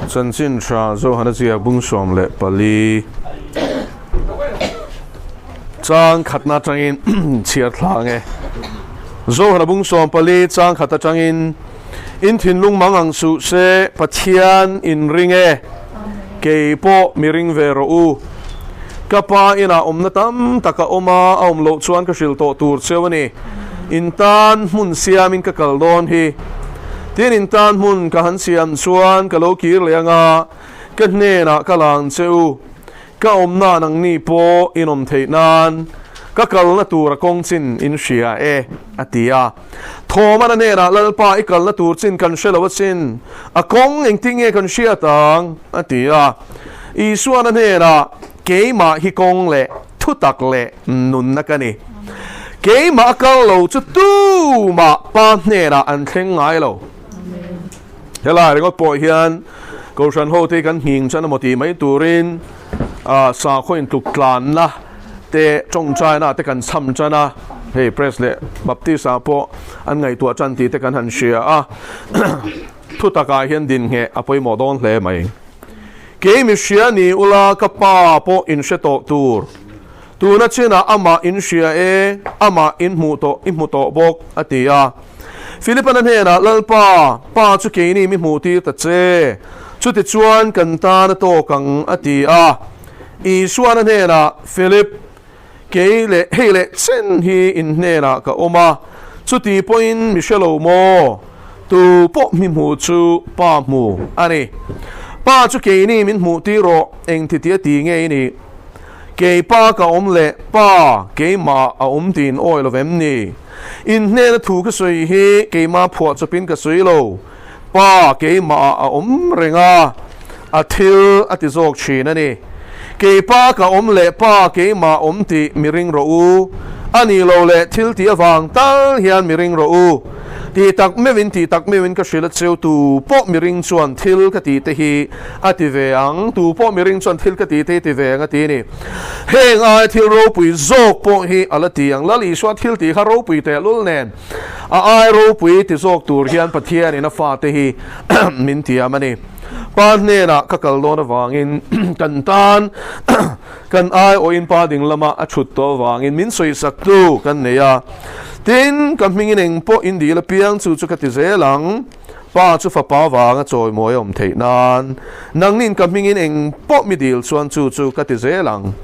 Chanchin tha Johana ziak bung 14 chang khatna atangin chhiar thla ang e. Johana bung 14 chang khat atangin in thinlung mang ang suh se Pathian in ring e. Kei pawh mi ring ve rawh u. Ka pa inah awmna tam tak a awm a, a awm loh chuan ka hrilh tawh tur cheu a ni. In tan hmun siamin ka kal dawn hi. Tin in tan hmun ka han siam chuan ka lo kir leh ang a, ka hnenah ka lang che u. Ka awmna nangni pawh in awm theih nan ka kalna tur a kawng chin in hria e, a ti a. Thawmana hnenah, Lalpa, i kalna tur chin kan hre lo asin, a kawng engtin nge kan hriat ang? a ti a. Isuana hnenah, Keimah hi kawng leh thutak leh nunna ka ni. Keimah a kal lo chu tumah Pa hnenah an thleng ngai lo. Helai ringawt pawh hian Kohhran hote hi kan nghing chan emaw tih mai turin sakhaw intluk tlanna te tawngtaina te kan chham tan a, hei Press leh Baptist ah pawh an ngaihtuah tan tih te kan han hria a, thutakah hian din ngheh a pawimawh dawn hle mai. Kei mi hria ni ula ka pa pawh in hre tawh tur, tuna chinah amah in hria e, amah in hmuh tawh i hmu tawh bawk a ti a. Philipan a hnenah, Lalpa, Pa chu keini mi hmuh tir ta che, chutichuan kan tan a tawk ang a ti a. Isuan a hnenah, Philip, kei leh hei leh chen hi in hnenah ka awm a, chuti pawhin mi hre lo maw? Tu pawh mi hmuh chu Pa hmu a ni. Pa chu keini min hmuh tir rawh, engti tia ti nge i nih? Kei Pa ka awm leh Pa keimah a awm tiin awi lo vem ni? In hnena thu ka sawi hi keimah phuah chawpin ka sawi lo, Pa keimah a awm reng a, a thil a ti zawk thin a ni. Kei Pa ka awm leh Pa keimah awm tih mi ring rawh u, a ni lo leh thil tih avang tal hian mi ring rawh u. Tih tak meuhin tih tak meuhin ka hrilh a cheu, tu pawh mi ring chuan thil ka tih te hi a ti ve ang, tu pawh mi ring chuan thil ka tih te hi ti ve ang a ti a ni. Heng ai thil ropui zawk pawh hi a la ti ang, Lal Isua thil tih kha ropui tehlul nen a ai ropui ti zawk tur hian Pathianin a fate hi min tiam a ni. Pa hnenah ka kal dawn avangin kan tan kan ai awhin pa ding lama a thut tawh avangin min sawisaktu kan nei a. Tin, ka hmingin eng pawh in dil apiang chu chu ka ti zel ang. Pa chu fapa vanga chawimawi a awm theih nan nangnin ka hmingin eng pawh mi dil chuan chu chu ka ti zel ang.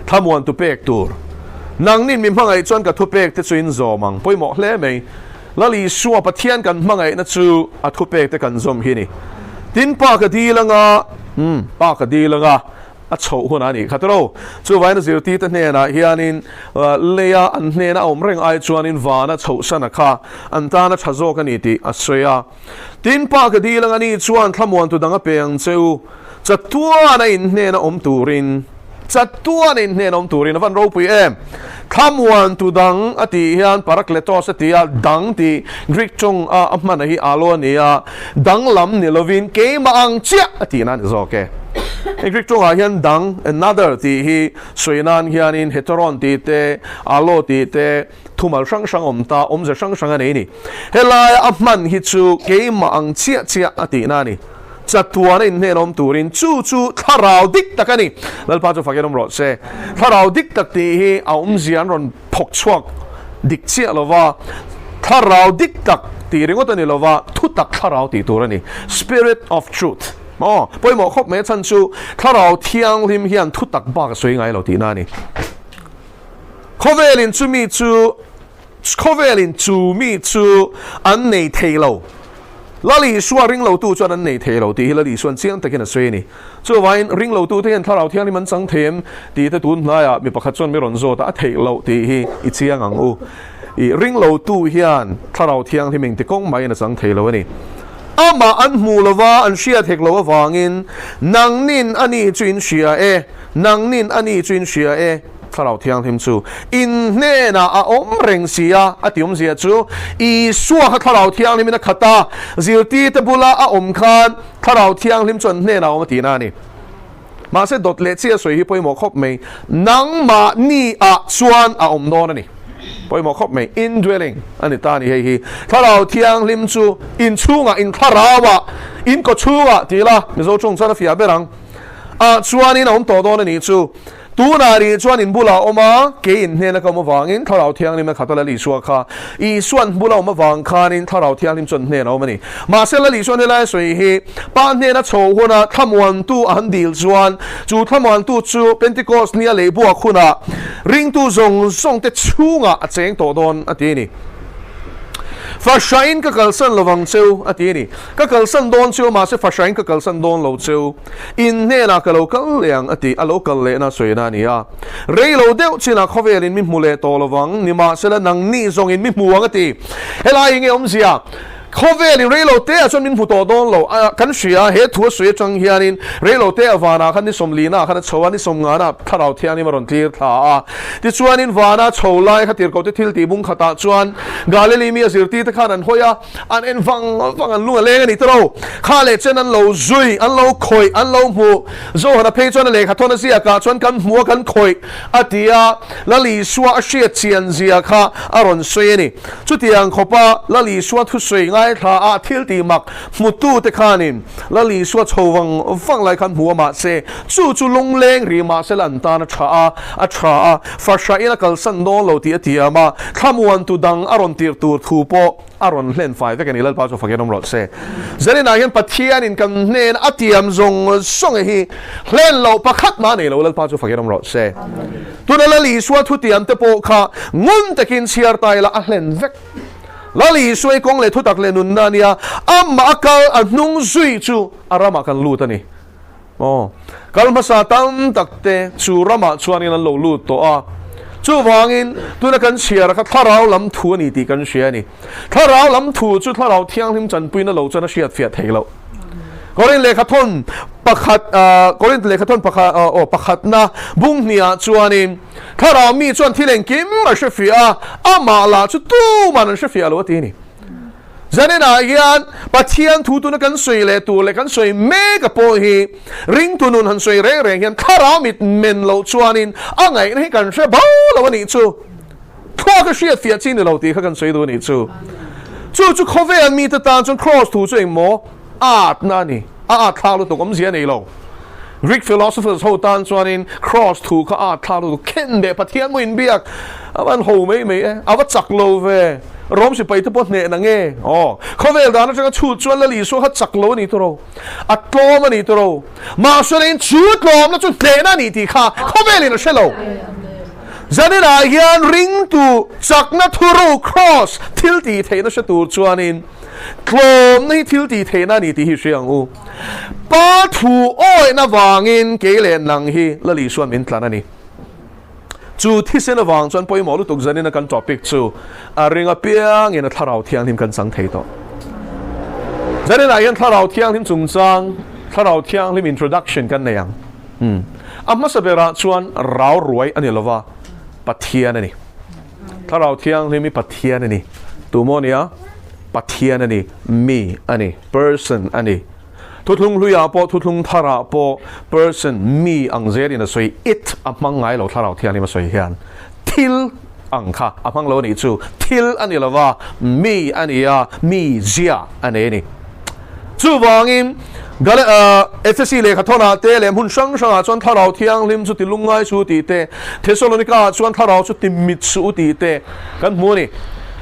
Thlamuan tu pek tur. Nangnin mi hmangaih chuan ka thupek te chu in zawm ang. Pawimawh hle mai. Lal Isua Pathian kan hmangaihna chu a thupek te kan zawm hi ni. Tin pa ka dil anga, umm, pa ka dil anga. A chhoh hun a nih kha tawh. Chuvain a zirtirte hnenah hianin leia an hnena a awm reng ai chuanin vana chhohsana kha an tan a tha zawk a ni tih a sawi a. Tin, Pa ka dil ang a ni chuan thlamuantu dang a pe ang che u, chatuan a in hnena awm turin, chatuan a in hnena awm turin a van ropui em! Thlamuantu dang a tih hian parakletos a ti a, dang tih Greek tawng a a hman a hi alo a ni a, danglam ni lovin keimah ang chiah a tih nan ni zawk e. Hei Greek tawngah hian dang, another, tih hi sawi nan hianin heteron tih te, allo tih te thumal hrang hrang awm ta, awmze hrang hrang a nei a ni. Helaia a hman hi chu keimah ang chiah chiah a tihna a ni. Chatuana inhnen awm turin chu chu thlarau dik tak a ni. Lalpa chu fakin awm rawh se. Thlarau dik tak tih hi a awmzia an rawn phawk chhuak dik chiah lo va, thlarau dik tak tih ringawt a ni lo va, thutak thlarau tih tur a ni. Spirit of truth. Aw, pawimawh khawp mai a chhan chu thlarau thianghlim hian thutak bak a sawi ngai lo tihna a ni. Khawvelin chumi chu Khawvelin chu mi chu an nei thei lo. Lal Isua ring lotu chuan an nei thei lo tih hi Lal Isuan chiang takin a sawi a ni. Chuvangin ring lotute hian Thlarau Thianghlim an chang thei em tih te tun hnaiah mi pakhat chuan mi rawn zawt a, a theih loh tih hi i chiang ang u. I ring lotu hian Thlarau Thianghlim engti kawng maiin a chang thei lo a ni. Amah an hmuh lova an hriat hek loh avangin nangnin a ni chu in hria e, nangnin a ni chu in hria e. Thlarau Thianghlim chu in hnenah a awm reng si a, a ti awmzia chu Isua kha Thlarau Thianghlimin a khat a, zirtirte bula a awm khan Thlarau Thianghlim chu an hnenah a awm a tihna a ni. Mahse dawt leh chiah sawi hi pawimawh khawp mai, nangmahni ah chuan a awm dawn a ni. Pawimawh khawp mai, indwelling a ni ta a ni hei hi. Thlarau Thianghlim chu in chhungah, in thlarauah, in kaw chhungah ti ila Mizo tawng chuan a fiah ber ang. Ah chuanin a awm tawh dawn a nih chu. Tunah rih chuan in bulah a awm a, kei in hnena ka awm avangin Thlarau Thianghlim a khat a Lal Isua kha. Isuan bula awm avang khanin Thlarau Thianghlim chuan hnen a awm a ni. Mahse Lal Isuan helai a sawi hi Pa hnena chho huna thlamuantu a han dil chuan chu thlamuantu chu Pentecost nia lehbuak hunah ringtu zawng zawng te chhungah a cheng tawh dawn a ti a ni. Fahrain ka kalsan lovang cheu a ti a ni. Ka kalsan dawn cheu mahse fahrain ka kalsan dawn lo cheu. In hnenah ka lo kal leh ang a ti, a lo kal lehna sawina a ni a. Rei lo deuh chinah khawvelin mi hmu leh tawh lovang, nimahsela nangni zawngin mi hmu ang a ti. Helai hi nge awmzia? Khawvelin rei lo te ah chuan min hmu tawh dawn lo a, kan hria, he thu a sawi atang hianin rei lo te ah vanah khan ni sawmlina ah khan a chho a, ni sawmngana Thlarau Thianghlim a rawn tlir thla a. Tichuanin vana chho lai kha tirhkohte thil tih bung khatah chuan Galili mi a zirtir te khan an hawi a, an en vang vang, an lung a leng a ni tawh lo. Kha leh chen an lo zui, an lo khawih, an lo hmu. Johana phei chuan a lehkha thawn a ziakah chuan kan hmu a, kan khawih a ti a, Lal Isua a hriat chian zia kha a rawn sawi a ni. Chutiang khawpa Lal Isua thusawi ngaithla a thil tih mak hmutute khanin Lal Isua chho vang vang lai khan hmu a mahse chu chu lungleng rih mahse la an tan a tha a, a tha a, fahrahin a kalsan dawn lo tih a tiam a, thlamuantu dang a rawn tirh tur thu pawh a rawn hlen fai vek a ni. Lalpa chu fakin awm rawh se. Zaninah hian Pathianin kan hnen a tiam zawng zawng hi hlen loh pakhat mah a nei lo. Lalpa chu fakin awm rawh se. Tuna Lal Isua thutiam te pawh kha ngun takin chhiar ta ila a hlen vek. Lal Isua i kawng leh thutak leh nunna a nia, amah a kal a hnung zui chu a ramah kan lut a ni. Aw, kal hmasa tam tak te chu ramah chuanin an lo lut tawh a. Chuvangin tuna kan chhiar kha thlarau lam thu a ni tih kan hria a ni. Thlarau lam thu chu thlarau thianghlim chanpuina lo chuan a hriatfiah thei loh. Korinth lehkhathawn pakhat Korinth lehkhathawn pakhat aw pakhatna bung hniah chuanin thlarau mi chuan thil engkim a hrefiah a, amah lah chu tuman an hrefiah lo a ti a ni. Zaninah hian Pathian thu tuna kan sawi leh tur leh kan sawi mek a pawh hi ringtu nun han sawi reng reng hian thlarau mit men loh chuanin a ngaihna hi kan hre bo lo a nih chu. Thluak a hriatfiah chi ni lo tih kha kan sawi duh a nih chu. Chu chu khawvel mite tan chuan Kraws thu chu engmaw atna a ni. A at thlak lutuk awmzia a nei lo. Greek philosophers ho tan chuanin Kraws thu kha at thlak lutuk khen leh Pathian maw inbiak a van ho mai mai e, a va chak lo ve. Rom sipai te pawh hneh na nge? Aw, khawvel dan atanga chhut chuan Lal Isua kha chak lo a ni tawh lo. A tlawm a ni tawh lo. Mahse chu tlawmna chu hnehna a ni tih kha khawvelin a hre lo. Zaninah hian ringtu chakna thuru Kraws thil tih theihna hre tur chuanin tlawmna hi thil tih theihna a ni tih hi hria ang u. Pa thu awihna vangin kei leh nang hi Lal Isuan min tlan a ni. Chu thisen avang chuan pawimawh lutuk zanina kan topic chu a ring apiangin a Thlarau Thianghlim kan chang thei tawh. Zaninah hian Thlarau Thianghlim chungchang, Thlarau Thianghlim introduction kan nei ang. Umm. A hmasa berah chuan rau ruai a ni lova, Pathian a ni. Thlarau Thianghlim hi Pathian a ni. Tu maw nia? Pathian a ni, mi a ni, person a ni. Thuthlung hluiah pawh, thuthlung tharah pawh person, mi ang zelin a sawi, it a hmang ngai lo Thlarau Thianghlim a sawi hian. Thil ang kha a hmang lo a nih chu. Thil a ni lova, mi a ni a, mi zia a nei a ni. Chuvangin, Efesi lehkha thawnah te leh hmun hrang hrangah chuan Thlarau Thianghlim chu ti lungngai su tih te, Thesalonika ah chuan Thlarau chu ti mit su tih te kan hmu a ni.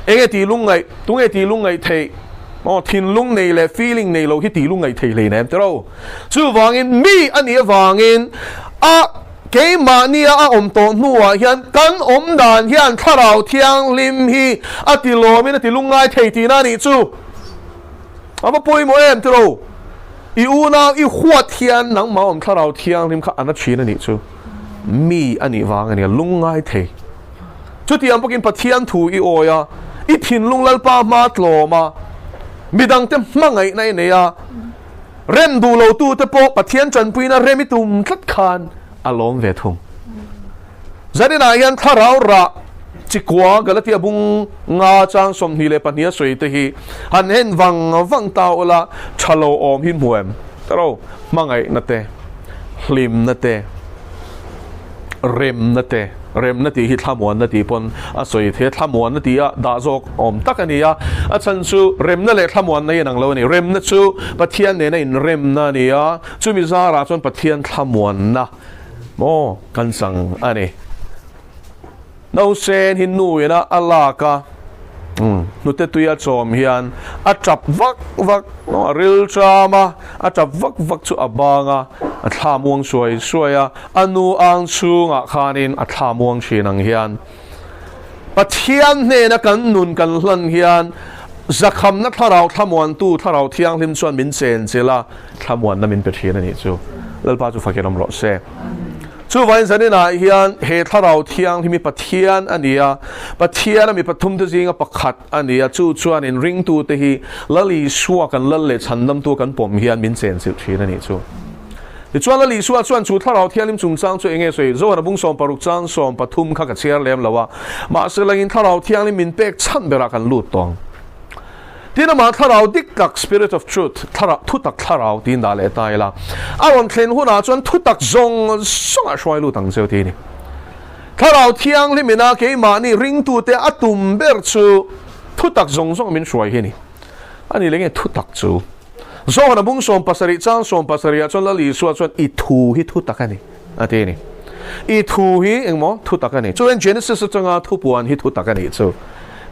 Enge ti lungngaih, tunge ti lungngaih theih? Aw, thinlung nei leh feeling nei lo hi ti lungngaih thei hlei nem tiro. Chuvangin, mi a nih avangin a keimahnia a awm tawh hnuah hian kan awm dan hian Thlarau Thianghlim hi a ti lawmin a ti lungngai thei tihna a nih chu. A va pawimawh em tiro? I unau i huat hian nangmah awm thlarau thianghlim kha a na thin a nih chu. Mi a nih vang a nia, lungngai thei. Chutiang bawkin Pathian thu i awi a, i thinlung Lalpa hma tlawm a, midangte hmangaihna i nei a, rem duh lo tute pawh Pathian tanpuina rem i tum tlat khan a lawm ve thung. Zaninah hian thlarau rah chikua Galatia bung nga chang 22 a sawi te hi han en vang vang ta ula tha lo awm hi hmu em? Ta lo, hmangaihna te, hlimna te, remna te. Remna tih hi thlamuanna tih pawn a sawi thei a, thlamuanna tih a dah zawk awm tak a ni a. A chhan chu remna leh thlamuanna hi an ang lo a ni. Remna chu Pathian nena inremna a ni a, chumi zarah chuan Pathian thlamuanna maw kan chang a ni. Nausen hi nu ina a lak a, hnute tui a chawm hian a tap vak vak, a ril ṭam a, a tap vak vak chu a bang a, a thla muang suai suai a, a nu ang chhungah khanin a thla muang ṭhin ang hian Pathian hnena kan nun kan hlan hian zakhamna thlarau thlamuantu Thlarau Thianghlim chuan min chenchilh a, thlamuanna min pe ṭhin a nih chu. Lalpa chu fakin awm rawh se. Chuvain zaninah hian he Thlarau Thianghlim hi Pathian a ni a, Pathiana mi pathumte zinga pakhat a ni a, chu chuan inringtute hi Lal Isua kan Lal leh Chhandamtu kan pawm hian min chenchilh thin a nih chu. Tichuan Lal Isua chuan chu Thlarau Thianghlim chungchang chu eng nge sawi? Zohana bung 16 chang 13 kha ka chhiar lem lo a, mahse langin Thlarau Thianghlim min pek chhan berah kan lut tawng. Tin, amah thlarau dik tak, spirit of truth, thlarau, thutak thlarau tiin dah leh ta ila, a rawn thlen hunah chuan thutak zawng zawngah hruai lut ang cheu ti a ni. Thlarau Thianghlim ina keimahni ringtute a tum ber chu thutak zawng zawng min hruai hi a ni. A ni leh nge thutak chu? Zohana bung 70 chang 70 ah chuan Lal Isua chuan i thu hi thutak a ni a ti a ni. I thu hi engmaw thutak a ni. Chuan Genesis atanga thupuan hi thutak a nih chu.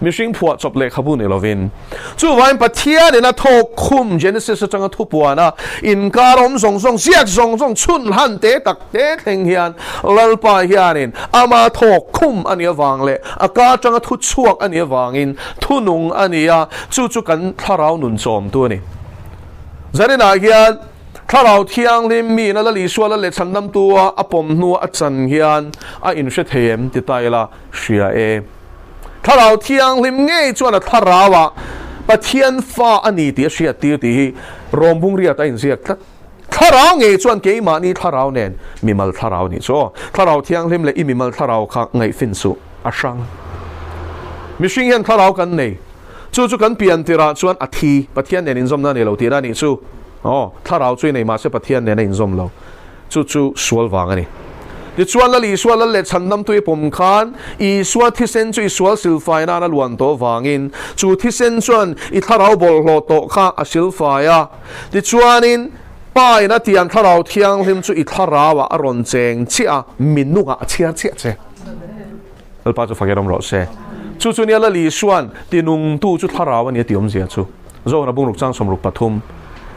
Mihring phuah chawp lehkhabu ni lovin. Chuvain Pathianin a thawk khum Genesis atanga thupuana inkar awm zawng zawng, ziak zawng zawng chhun hlan te tak te thleng hian Lalpa hianin ama thawk khum a nih avang leh a ka atanga thu chhuak a nih avangin thunung a ni a, chu chu kan thlarau nun chawmtu a ni. Zaninah hian Thlarau Thianghlim miin a Lal Isua Lal leh Chhandamtua a pawm hnua a chan hian a inhre thei em ti ta ila hria e. Thlarau Thianghlim ngei chuan a thlarauah Pathian fa a ni tih a hriat tir tih hi Rom bungriat a inziak tlat. Thlarau ngei chuan keimahni thlarau nen mimal thlarau nih chu aw. Thlarau Thianghlim leh i mimal thlarau kha ngaihfin suh a hrang. Mihring hian thlarau kan nei. Chu chu kan pian tirah chuan a thi, Pathian nen inzawmna a nei lo tihna a nih chu. Aw, thlarau chu i nei mahse Pathian nen a inzawm lo. Chu chu sual vang a ni. Tichuan Lal Isua Lal leh Chhandamtu i pawm khan Isua thisen chu i sual silfai nan a luan tawh vangin chu thisen chuan i thlarau bawlhhlawh tawh kha a silfai a. Tichuanin Pa in a tiang Thlarau Thianghlim chu i thlarauah a rawn cheng chiah a, minungah a chhiar chiah che. Lalpa chu fakin awm rawh se. Chu chu nia Lal Isua'n tinungtu chu thlarau a ni a ti awmzia chu. Zohna bungruk chang 63.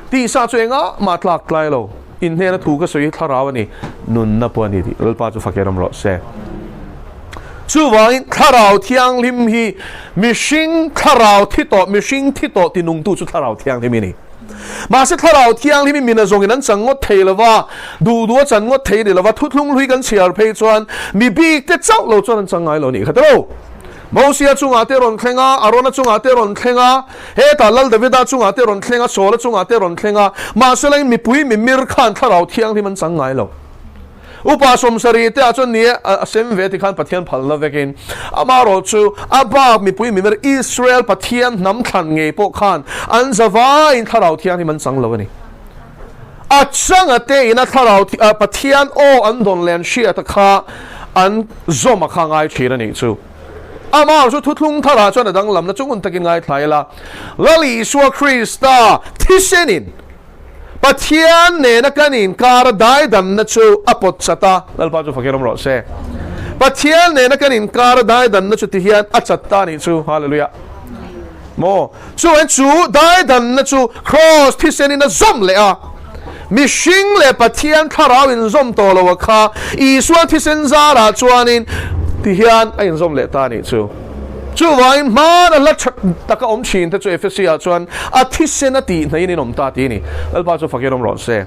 Tihsa chu engah mah tlak tlai lo. In hnena thu ka sawi hi thlarau a ni, nunna pawh a ni tih Lalpa chu fakin awm rawh se. Chuvangin Thlarau Thianghlim hi mihring thlarau thi tawh, mihring thi tawh tinungtu chu Thlarau Thianghlim hi a ni. Mahse Thlarau Thianghlim hi mina zawngin an chang ngawt thei lo va, duh duh a chan ngawt thei a ni lo va, thuthlung hlui kan chhiar phei chuan mi bik te chauh lo chuan an chang ngai lo a nih kha tilo. Mosia chungah te rawn thleng a, Arona chungah te rawn thleng a, hetah Lal Davida chungah te rawn thleng a, Saula chungah te rawn thleng a, mahse lengin mipui mimir khan Thlarau Thianghlim an chang ngai lo. Upa 70 te ah chuan ni e, a sem ve tikhan Pathian phalna vekin amaherawh chu a bak mipui mimir Israel Pathian hnam thlan ngei pawh khan an zavaiin Thlarau Thianghlim an chang lo a ni. A changa te ina Thlarau Pathian aw an dawn leh an hriat a kha an zawm a kha ngai thin a nih chu. Amah chu thuthlung tharah chuan a danglamna chu ngun takin ngaithla ila, Lal Isua Krista thisenin Pathian nena kan inkar a daidanna chu a pawt chat a, Lalpa chu fakir awm rawh se. Pathian nena kan inkar a daidanna chu tihian a chat ta a nih chu. Hallelujah. Maw? Chuan chu daidanna chu Kraws thisenin a zawm leh a. Mihring leh Pathian thlarau inzawm tawh lo a kha Isua thisen zarah chuanin tihian a inzawm leh ta a nih chu. Chuvangin hmana hla tha taka awm thin te chu Efesia chuan a thisen a tih hnaiin in awm ta tih a ni. Lalpa chu fakin awm rawh se.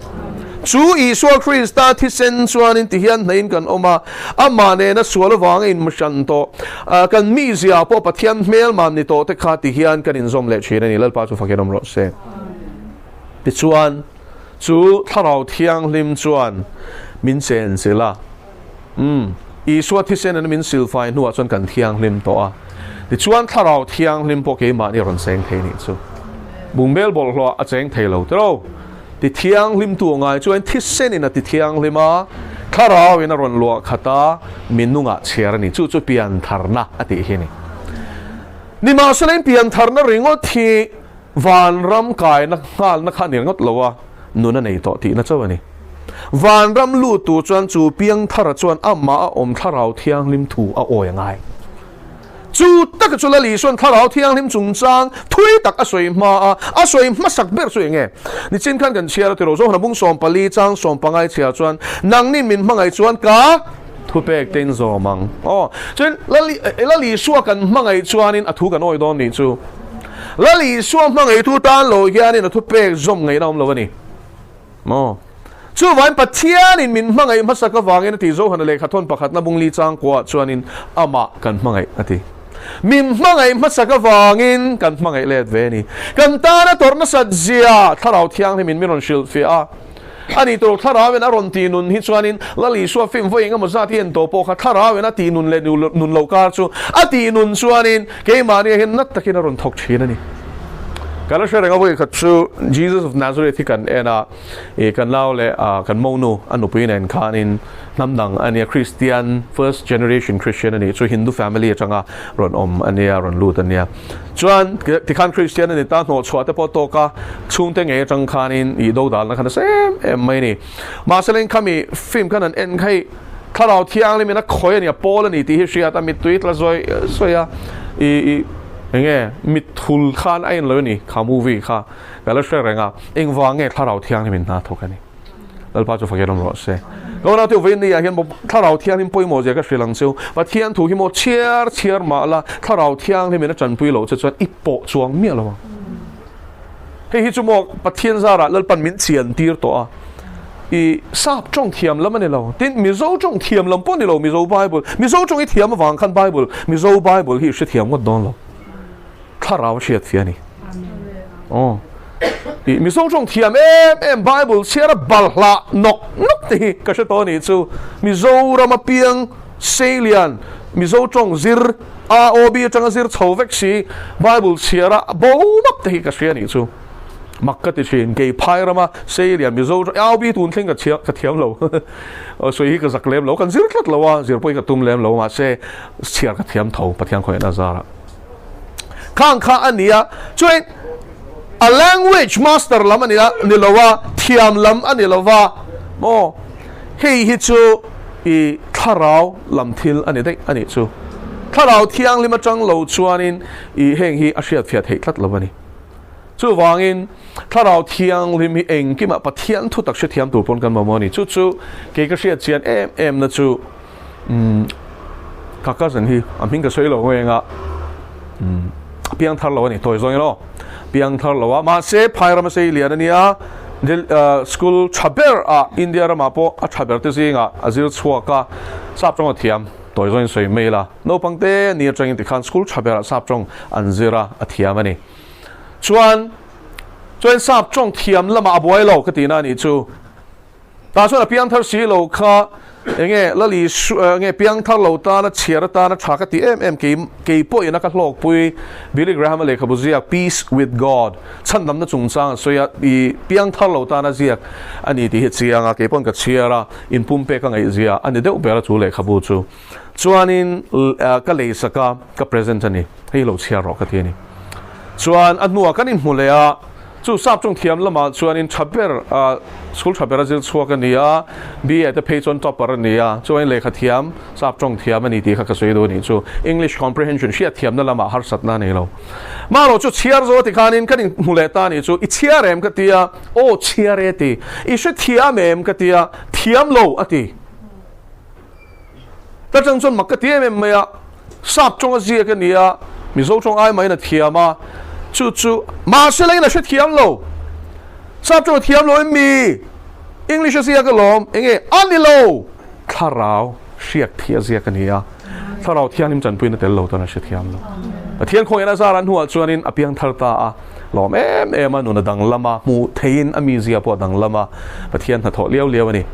Chu Isua Krista thisen chuanin tihian hnaiin kan awm a, amah nena sual avanga inhran tawh, kan mizia pawh Pathian hmelman ni tawh te kha tihian kan inzawm leh thin a ni. Lalpa chu fakin awm rawh se. Tichuan, chu Thlarau Thianghlim chuan min chenchilh a. Umm, Isua thisen an min silfai hnuah chuan kan thianghlim tawh a. Tichuan Thlarau Thianghlim pawh keimahni a rawn cheng thei nih chu. Bungbel bawlhhlawh a cheng thei lo tiro. Ti thianghlimtu a ngai chuan thisenin a ti thianghlim a. Thlarauin a rawn luah khat a, mi nungah chhiar a ni. Chu chu piantharna a tih hi a ni. Nimahsela in piantharna ringawt hi vanram kaina nghalna kha a ni ringawt lo a, nun a nei tawh tihna chauh a ni. Vanram lut tur chuan chu piangthara chuan amah a awm Thlarau Thianghlim thu a awi a ngai. Chu taka chu Lali chuan Thlarau Thianghlim chungchang thui tak a sawi hma a, a sawi hmasak ber chu eng nge? Nichin khan kan chhiar a tiro Zohana bung 14 chang 15 chhiar chuan, Nangni min hmangaih chuan ka thupek te in zawm ang. Aw, chuan Lali, Lali Isua kan hmangaih chuanin a thu kan awi dawn nih chu. Lali Isua hmangaihtu tan lo hianin a thupek zawm ngaihna awm lo a ni. Maw? Chuvain Pathianin min hmangaih hmasak avangin a ti Johana lehkha thawn pakhatna bungli changkuaah chuanin amah kan hmangaih a ti. Min hmangaih hmasak avangin kan hmangaih let ve a ni. Kan tana tawrh nasat zia Thlarau Thianghlimin min rawn hrilhfiah a. A ni tur Thlarauin a rawn tih nun hi chuanin Lal Isua film vawi engemaw zat hi en tawh pawh kha Thlarauin a tih nun leh nun loh kar chu a tih nun chuanin keimahni ah hian nat takin a rawn thawk thin a ni. Ka la hre reng a vawi khat chu Jesus of Nazareth hi kan en a, ih kan nau leh kan monu a nupui nen khanin hnam dang a nia Christian first generation Christian a nih chu Hindu family atanga rawn awm a nia rawn lut a nia. Chuan tikhan Christian a ni ta hnawh chhuah te pawh tawk a chhungte ngei atang khanin ih do dalna khan a sa em em mai a ni. Mahse leng khami film khan an en kha hi Thlarau Thianghlim in a khawi a ni a pawl a ni tih hi hriat a mittui tla zawi zawi a ih ih Enge mitthul khan a en lo a ni kha movie kha ka la hre reng a, engvang nge Thlarau Thianghlim in hna thawk a ni? Lalpa chu fakin awm rawh se. Ka unau te vawiin ni ah hian Thlarau Thianghlim pawimawh zia ka hrilh ang chu. Pathian thu hi maw chhiar chhiar mah la Thlarau Thianghlim in a tanpui loh che chuan i pawh chuang miah lo ang. Hei hi chu maw Pathian zarah Lalpan min chian tir tawh a, i sap tawng thiam lam a ni lo, tin Mizo tawng thiam lam pawh a ni lo, Mizo Bible, Mizo tawng i thiam avang khan Bible, Mizo Bible hi i hre thiam ngawt dawn lo, thlarau a hriat fia a ni. Aw, i Mizo tawng thiam em em Bible chhiar a balhlah nawk nawk te hi ka hre tawh a nih chu, Mizoram a piang Seilian, Mizo tawng zir AOB atanga zir chho vek si, Bible chhiar a bo map te hi ka hria nih chu. Mak ka ti thin, kei phai rama Seilian Mizo tawng AOB tun thleng ka chhia ka thiam lo. Sawi hi ka zak lem lo, kan zir tlat lo a, zir pawh hi ka tum lem lo mahse chhiar ka thiam tho Pathian khawiah na zar ah. Khang kha a nia, chuan a language master lam a nia ni lo a, thiam lam a ni lo va, maw hei hi chu i thlarau lam thil a ni daih a nih chu. Thlarau thianghlim atang lo chuanin i heng hi a hriatfiah theih tlat lo a ni. Chuvangin thlarau thianghlim hi engkimah Pathian thu tak hrethiam tur pawn kan mamawh a ni. Chu chu kei ka hriat chian em em na chu umm ka cousin hi a hming ka sawi lo ngei anga umm a piang thar lo a ni tawi zawng in aw piang thar lo a mahse phai rama sei lian a nia school tha ber ah India ramah pawh a tha ber te zingah a zir chhuak a sap tawng a thiam tawi zawng in sawi mai ila naupang te ni atangin tikhan school tha berah sap tawng an zir a a thiam a ni chuan chuan sap tawng thiam lamah a buai lo ka tihna a nih chu. Tah chuan a piangthar si lo kha enge Lali enge piangthar lo tana chhiar atana tha ka ti em em kei kei pawhin a ka hlawkpui Billy Graham a lehkhabu ziak Peace with God chhandamna chungchang a sawi a i piangthar lo tana ziak a ni tih hi chiang a kei pawn ka chhiar a inpumpek a ngaihzia a ni deuh ber a chu lehkhabu chu chuanin ka leisak a ka present a ni hei lo chhiar rawh ka ti a ni chuan a hnuah kan inhmu leh a. Chu sap chung thiam lamah chuanin tha ber school tha ber a zir chhuak a ni a, BA te phei chuan topper a ni a, chuanin lehkha thiam, sap tawng thiam a ni tih kha ka sawi duh a nih chu. English comprehension hriat thiamna lamah harsatna a nei lo. Mahlo chu chhiar zo tikhanin kan inhmu leh ta a nih chu, i chhiar em ka ti a, aw chhiar e ti, i hre thiam em ka ti a, thiam lo a ti. Ta chang chuan mak ka ti em em mai a, sap tawng a ziak a ni a, Mizo tawng ai maiin a thiam a, chu chu mahse lengin a hre thiam lo. Sap tawng a thiam lo em mi? English a ziak alawm, enge a ni lo? Thlarau hriak thi a ziak a ni a, Thlarau Thianghlim chanpuina tel lo tan a hre thiam lo. Pathian khawihin a zar a hnuah chuanin a piang thar ta a, lawm em em a, nun a danglam a, hmuh theihin a mizia pawh a danglam a, Pathian hnathawh liau liau a ni.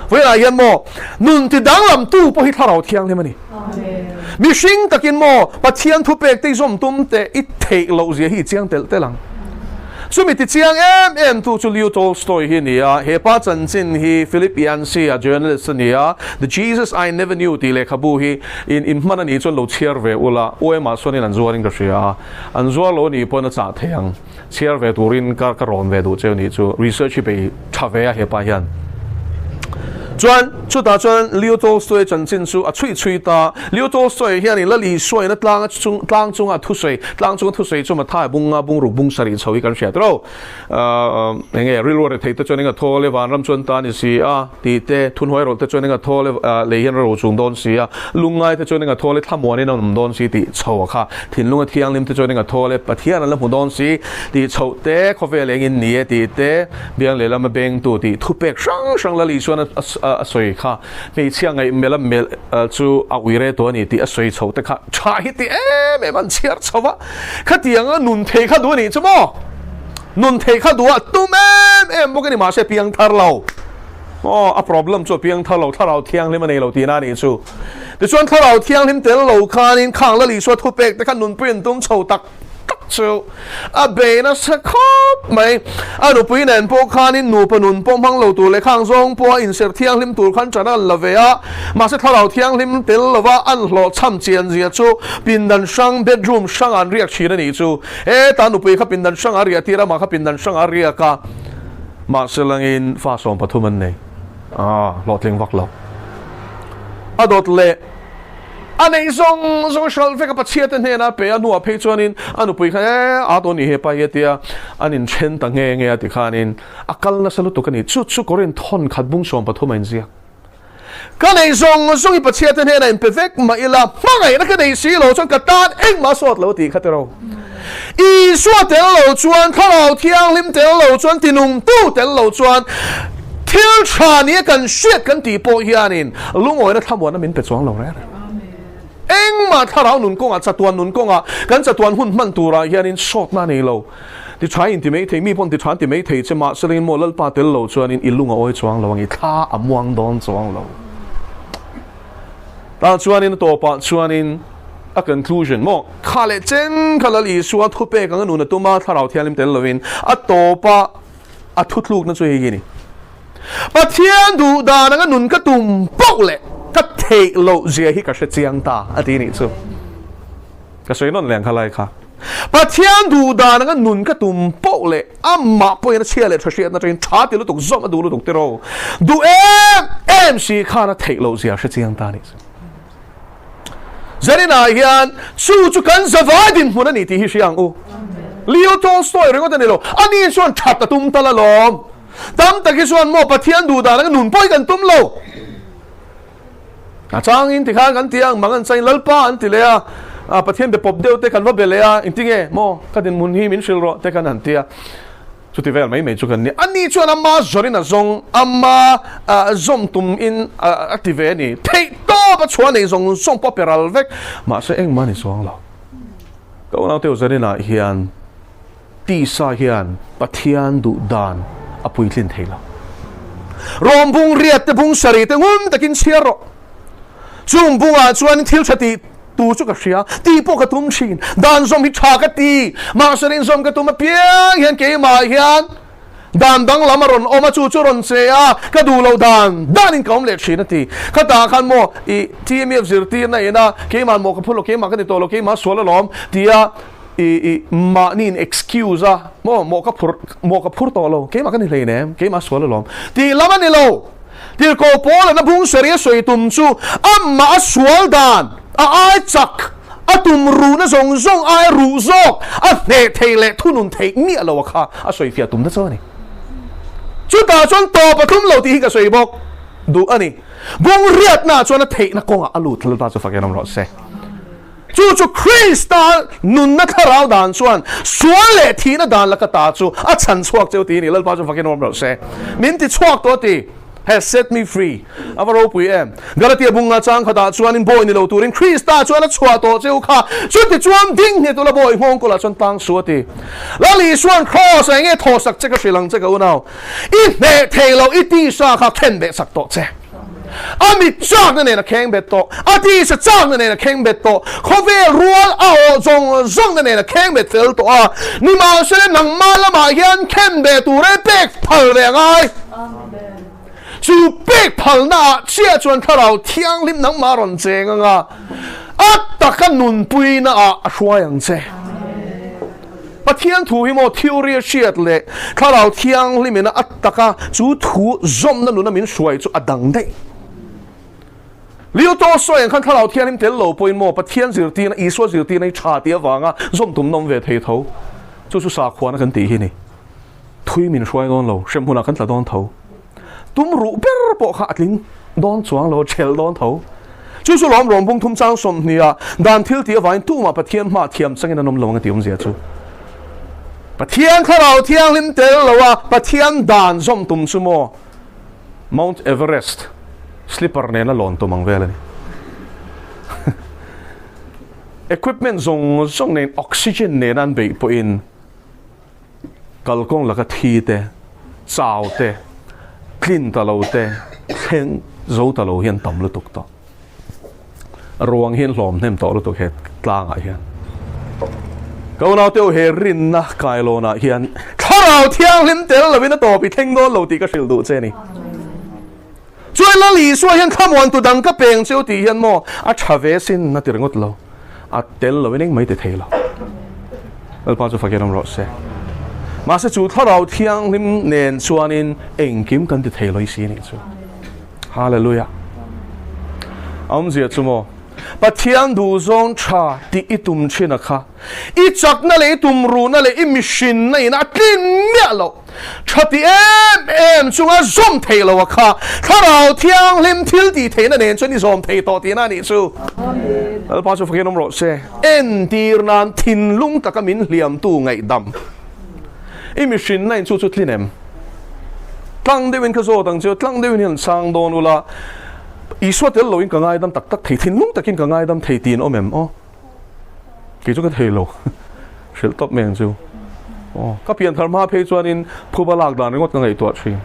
Vawiinah hian maw nun ti danglam tu pawh hi Thlarau Thianghlim a ni. Mihring takin maw Pathian thupek te i zawm tum teh i theih loh zia hi i chiang telh telh ang. Chumi ti chiang em em tu chu Leo Tolstoy hi a ni a, he pa chanchin hi Philip Yancey a journalist a ni a, The Jesus I Never Knew tih lehkhabu hi in in hman a nih chuan lo chhiar ve ula, OM ah sawn in an zuar in ka hria a, an zuar lo a nih pawhin a chah thei ang. Chhiar ve turin ka ka rawn ve duh cheu nih chu research hi bei tha ve a hepa hian. Chuan chutah chuan Leo Tolstoy chanchin chu a chhui chhui ta. Leo Tolstoy hianin Lal Isuain a tlang chung tlang chunga thusawi tlang chunga thusawi chu Mathai bunga bungruk bung sarih chho hi kan hriat ro. Eng nge rilru a rethei te chuan eng a thawl e vanram chuan ta ni si a tih te, thunhuai rawlh te chuan eng a thawl e lei hian ro chung dawn si a, lungngai te chuan eng a thawl e thlamuanin an awm dawn si tih chho a kha, thinlunga thianghlim te chuan eng a thawl e Pathian an la hmu dawn si tih chhoh te, khawvel engin ni e tih te, biang lehlam a bengtu tih thupek hrang hrang Lal Isuan a sawi kha, hmeichhia ngaih melh a melh chu a uire tawh a ni tih a sawi chhoh te kha tha hi ti em em an chhiar chho va, khatianga nun thei kha duh a nih chu maw? Nun thei kha duh a tum em em bawk a ni mahse piang thar lo. Aw a problem chu a piang thar lo, thlarau thianghlim a nei lo tihna a nih chu. Tichuan thlarau thianghlim tel lo khanin khang Lal Isua thupek te kha nunpui an tum chho tak tak chu a bei nasa khawp mai. A nupui nen pawh khanin nupa nun pawh hmang lo tur leh khang zawng pawha inserh thianghlim tur khan ṭan an la ve a. Mahse thlarau thianghlim tel lova an hlawhchham chian zia chu pindan hrang, bedroom, hrangah an riak thin a nih chu. Heta nupui kha pindan hrangah a riah tir a, amah kha pindan hrangah a riak a. Mahse langin fa 13 an nei a, hlawhtling vak lo. A dawt leh a neih zawng zawng hralh vek a Pathiate hnena a pe a, hnuah phei chuanin a nupui khan e a tawn ni hepa hi a tia, an inthen ta nge nge a ti khanin a kal nasa lutuk a ni. Chu chu Korin thawn khat bung 13 a inziak. Ka neih zawng zawng hi Pathiate hnenah inpe vek mah ila, hmangaihna ka nei si lo chuan ka tan engmah sawt lo tih kha tiraw. Isua tel lo chuan, Thlarau Thianghlim tel lo chuan, tinungtu tel lo chuan thil tha nia kan hriat kan tih pawh hianin lungawina thlamuanna min pe chuang lo reng reng. Engmah Thlarau nun kawngah, chatuan nun kawngah, kan chatuan hun hman turah hianin sawtna a nei lo. Ti tha in ti mai thei, mi pawn ti tha an ti mai thei che mahse lengin maw Lalpa tel lo chuanin i lung a awi chuang lo ang, i thla a muang dawn chuang lo. Tah chuanin a tawpah chuanin a conclusion maw kha leh chen kha Lal Isua thupek anga nun a tum a, Thlarau Thianghlim tel lovin a tawpa a thutlukna chu hei hi a ni. Pathian duh dan anga nun ka tum poh leh ka theih loh zia hi ka hre chiang ta a ti nih chu. Ka sawi nawn leh ang kha lai kha. Pathian duh dan anga nun ka tum poh leh amah pawhin a chhia leh tha hriatna atangin tha ti lutuk zawm a duh lutuk tiraw. Duh em em si khan a theih loh zia hre chiang ta a nih chu. Zaninah hian chu chu kan zavai dinhmun a ni tih hi hria ang u. Leo Tolstoy ringawt a ni lo, ani chuan that a tum tal alawm. Tam tak hi chuan maw Pathian duh dan anga nun pawh hi kan tum lo. A changin tikhan kan ti ang, mang an chain Lalpa an ti leh a, a Pathian be pawp deuh te kan va be leh a, engti nge maw ka dinhmun hi min hrilh rawh te kan han ti a, chuti vel mai mai chu kan ni. Ani chuan ama zawrin a zawng, ama zawm tum in a ti ve a ni. Theih tawp a chhuah nei zawng zawng pawh a pe ral vek, mahse engmah a ni chuang lo. Ka unaute Uzarinah hian Tisa hian Pathian duh dan a puitlin thei lo. Rawm bung riat te bung sarih te ngun takin chhiar rawh. Chung bungah chuan thil tha tih tur chu ka hria, tih pawh ka tum thin. Dan zawm hi tha ka ti, mahse rinzawm ka tum apiang hian keimah hian dan danglam a rawn awm a, chu chu rawn che a, ka duh loh dan danin ka awm leh thin a ti. Khatah khan maw i TMF zirtirna ina keimah maw ka phur lo, keimah ka ni tawh lo, keimah sual alawm tia I i mahni in excuse a maw maw ka phur maw ka phur tawh lo keimah ka ni hlei nem keimah sual alawm tih lam a ni lo tirhkoh Paul an a bung sawi a sawi tum chu amah a sual dan a ai chak a tum ruhna zawng zawng ai ruh zawk a hneh thei leh thunun theih miah lo a kha a sawi fiah tum ta chu a ni chutah chuan tawp a tum lo tih hi ka sawi bawk duh a ni bung riatna chuan a theihna kawngah a lut Lalpa chu fakin awm rawh se. Chu chu Krista nunna thlarau dan chuan sual leh thihna dan laka ta chu a chhan chhuak cheu tih a ni. Lalpa chu fakin awm rawh se. Min ti chhuak tawh a ti. Has set me free. A va ropui em. Galatia bunga chang khatah chuanin bawi ni lo turin Krista chuan a chhuah tawh cheu kha. Chuti chuan ding nghet ula bawi nghawng kawlah chuan tang su a ti. Lal Isuan Kraws ah enge thawhsak che ka hrilh ang che ka unau. I hneh thei loh i tisa kha khen beh sak tawh che. A mit chakna nen a kheng bet tawh, a tisa chakna nen a kheng bet tawh, khawvel rual a awh zawng zawngna nen a kheng bet fel tawh a. Nimahsela nangmah lamah hian khen ve tur e pek phal ve a ngai. Chu pek phalna ah chiah chuan Thlarau Thianghlim nangmah rawn cheng ang a, a taka nunpuina ah a hruai ang che. Pathian thu hi maw theory a hriat leh Thlarau Thianghlim ina a taka chu thu zawmna nuna min hruai chu a dang daih. Leo Tolstoy ang khan Thlarau Thianghlim tel lo pawhin maw Pathian zirtirna, Isua zirtirna hi tha tih avanga zawm tum nawm ve thei tho. Chu chu sakhuana kan tih hi ni. Thui min hruai dawn lo, hrem hunah kan tla dawn tho. Tum ruh ber pawh kha a tling dawn chuang lo, a chhel dawn tho. Chu chu lawm rawng bung thum chang 20 ah dan thil tih avangin tumah Pathian hma thiam changin an awm lo ang a ti awmzia chu. Pathian Thlarau Thianghlim tel lo a Pathian dan zawm tum chu maw Mount Everest slipper nena lawn tum ang vel a ni. Equipment zawng zawng nen oxygen nena an beih pawhin Kalkawng laka thi te, chau te, tlin ta lo te, thleng zo ta lo hian tam lutuk tawh. Ruang hian hlawm hnem tawh lutuk he tlangah hian. Ka unau teu he rinna kailawnah hian Thlarau Thianghlim tel lovin a tawp i thleng dawn lo tih ka hrilh duh che ni. Chuan Lal Isua hian thlamuantu dang ka peng cheu tih hian maw a tha ve sin a ti ringawt lo, a tel lovin engmah i ti thei lo. Lalpa chu fakin awm rawh se. Mahse chu Thlarau Thianghlim nen chuanin engkim kan ti thei lo i si nih chu. Hallelujah. A awmzia chu maw Pathian duhzawng tha tih i tum thin a kha i chakna leh i tumruhna leh i mihrinna in a tlin miah loh. Tha ti em em chunga zawm thei lo a kha Thlarau Thianghlim thil tih theihna nen chuan i zawm thei tawh tihna a nih chu. Lalpa chu fakin awm rawh se. Entir nan thinlung taka min hliamtu ngaihdam i mihrinna in chu chu tlin em? Tlang deuhin ka zawt ang che u, tlang deuhin hian sang dawn ula, Isua tel loin ka ngaidam tak tak thei, thinlung takin ka ngaidam thei tiin awm em? Aw. Kei chu ka thei lo. Hrilh tawp mai ang chu. Aw, ka pian thar hma phei chuanin phuba lak dan ringawt ka ngaihtuah thin.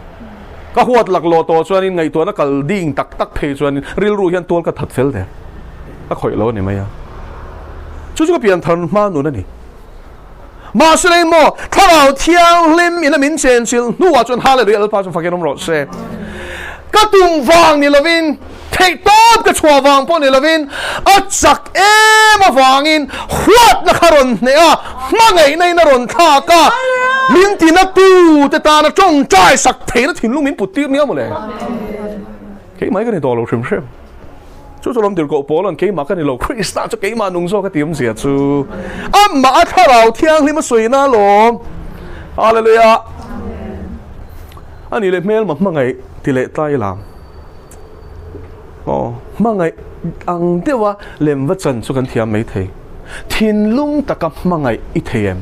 Ka huat lak lawh tawh chuanin ngaihtuahna kal ding tak tak phei chuanin rilru hian tual ka that fel der. Ka khawih lo a ni mai a. Chu chu ka pian thar hma nun a ni. Mahse lei maw, Thlarau Thianghlim ina min chenchilh hnuah chuan Hallelujah Lalpa chu fakin awm rawh se. Ka tum vang ni lovin, theih tawp ka chhuah vang pawh ni lovin, a chak em avangin huatna kha rawn hneh a, hmangaihna in a rawn thlak a, min tina tu te tana tawngtai sak theihna thinlung min put tir nia mawle. Keimah hi ka ni tawh lo hrim hrim. Chu chu lawm tirhkoh pawl an keimah ka ni lo, Krista chu keimah nung zawk a ti awmzia chu amah a thlarau thianghlim a sawina alawm. Hallelujah. Ani leh hmel ma hmangaih ti leh tlai lam. Aw, hmangaih ang deuha lem va chan chu kan thiam mai thei. Thinlung taka hmangaih i thei em?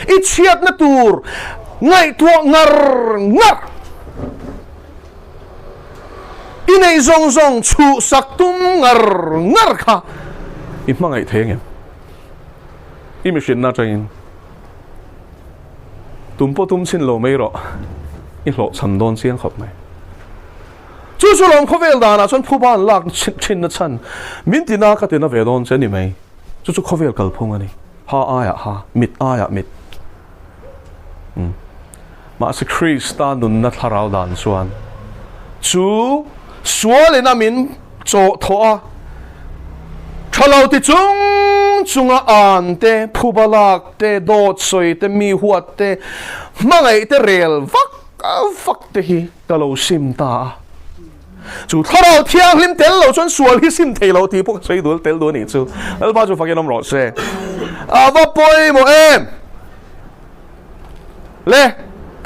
I chhiatna tur ngaihtuah ngar ngar. I neih zawng zawng chhuhsak tum ngar ngar kha i hmangaih thei angem? I mihrinna atangin tum pawh tum chhin lo mai rawh, i hlawhchham dawn chiang khawp mai. Chu chu lawm khawvel danah chuan phuba an lak thinna chhan min tina ka tina ve dawn che ni mai. Chu chu khawvel kalphung a ni. Ha aiah ha, mit aiah mit. Mahse Krista nunna thlarau dan chuan chu sualin a min chawh thawh a, tha lo ti chung chunga an te, phuba lak te, dawt sawi te, mi huat te, hmangaih te rel vak vak te hi ka lo sim ta a. Chu Thlarau Thianghlim tel lo chuan sual hi sim thei lo tih pawh ka sawi dul tel duh a nih chu. Lalpa chu fakin awm rawh se. A va pawimawh em! Le,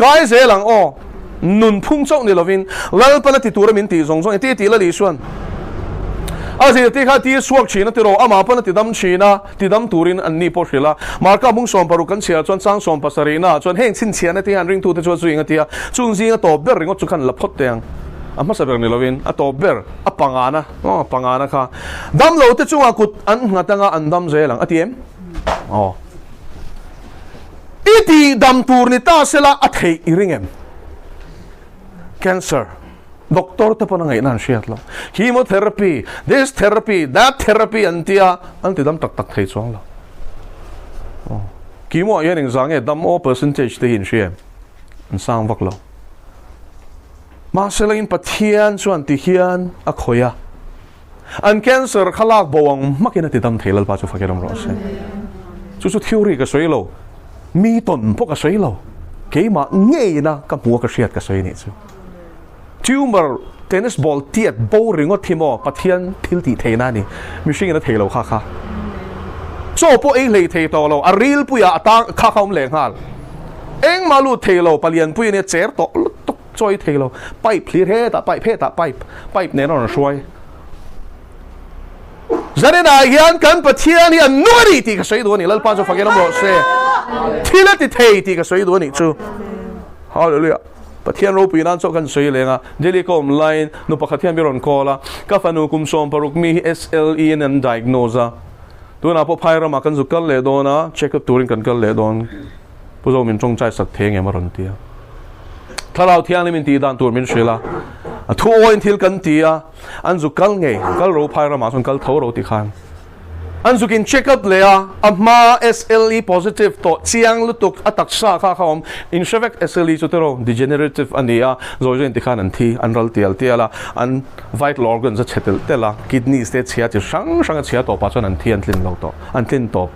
kai zel ang aw. Nun phung chauh ni lovin Lalpan a ti tura min tih zawng zawng engti tih Lal Isuan a zirtir kha tir chhuak thin a ti rawh. Amah pawn a ti dam thin a, ti dam turin an ni pawh hrilh a. Marka bung 16 kan chhiar chuan chang 17 naah chuan heng chhinchhiahna te hian ringtute chu a zui eng a ti a, chung zinga tawp ber ringawt chu khan la phawt teh ang. A hmasa ber ni lovin a tawp ber, a pangana, aw pangana kha dam lo te chungah kut an nghat anga an dam zel ang a ti em? Aw. I tih dam tur ni ta sela a theih i ring em? Cancer. Doctor te pawn a ngaihna an hriat lo. Chemotherapy, this therapy, that therapy an tia, an ti dam tak tak thei chuang lo. Chemo ah hian engzah nge dam aw percentage te hi in hria em? An sang vak lo. Mahse langin Pathian chuan ti hian a khawih a. An cancer kha lak bo ang hmakin a ti dam thei Lalpa chu fakin awm rawh se. Chu chu theory ka sawi lo, mi tawn pawh ka sawi lo, keimah ngeina ka hmu a ka hriat ka sawi anih chu. Tumor tennis ball tiat bo ringawt hi maw Pathian thil tih theihna a ni, mihringin a thei lo kha kha. Chaw pawh ei hlei thei tawh lo, a rilpuiah a tang kha kha awm leh nghal. Engmah lut thei lo, palianpui ania cher tawh lutuk. Chawi thei lo, pipe hlir hetah pipe hetah pipe, pipe nen a rawn hruai. Zaninah hian kan Pathian hi a nung a ni tih ka sawi duh a ni, Lalpa chu fakin awm rawh se. Thil a ti thei tih ka sawi duh a nih chu. Hallelujah. Pathian ropui nan chaw kan sawi leng a, Delhi ka awm laiin nu pakhat hian mi rawn call a, ka fanu kum 16 mi hi SLE in an diagnose a, tunah pawh phai ramah kan zuk kal leh dawn a, check up turin kan kal leh dawn. Pu Zo min tawngtai sak thei engem a rawn ti a. Thlarau Thianghlim in tih dan tur min hrilh a. A thu awiin thil kan ti a, an zuk kal ngei, kal ro phai ramah chuan kal tho ro ti khan. An zuk in check up leh a, a hma SLE positive tawh chiang lutuk a taksa kha kha awm, in hre vek SLE chu tiraw degenerative a ni a, zawi zawiin ti khan an thi, an ral tial tial a, an vital organs a chhe telh telh a, kidneys te chhia chi hrang hrang a chhia tawpah chuan an thi an tlin lo tawh, an tlin tawp.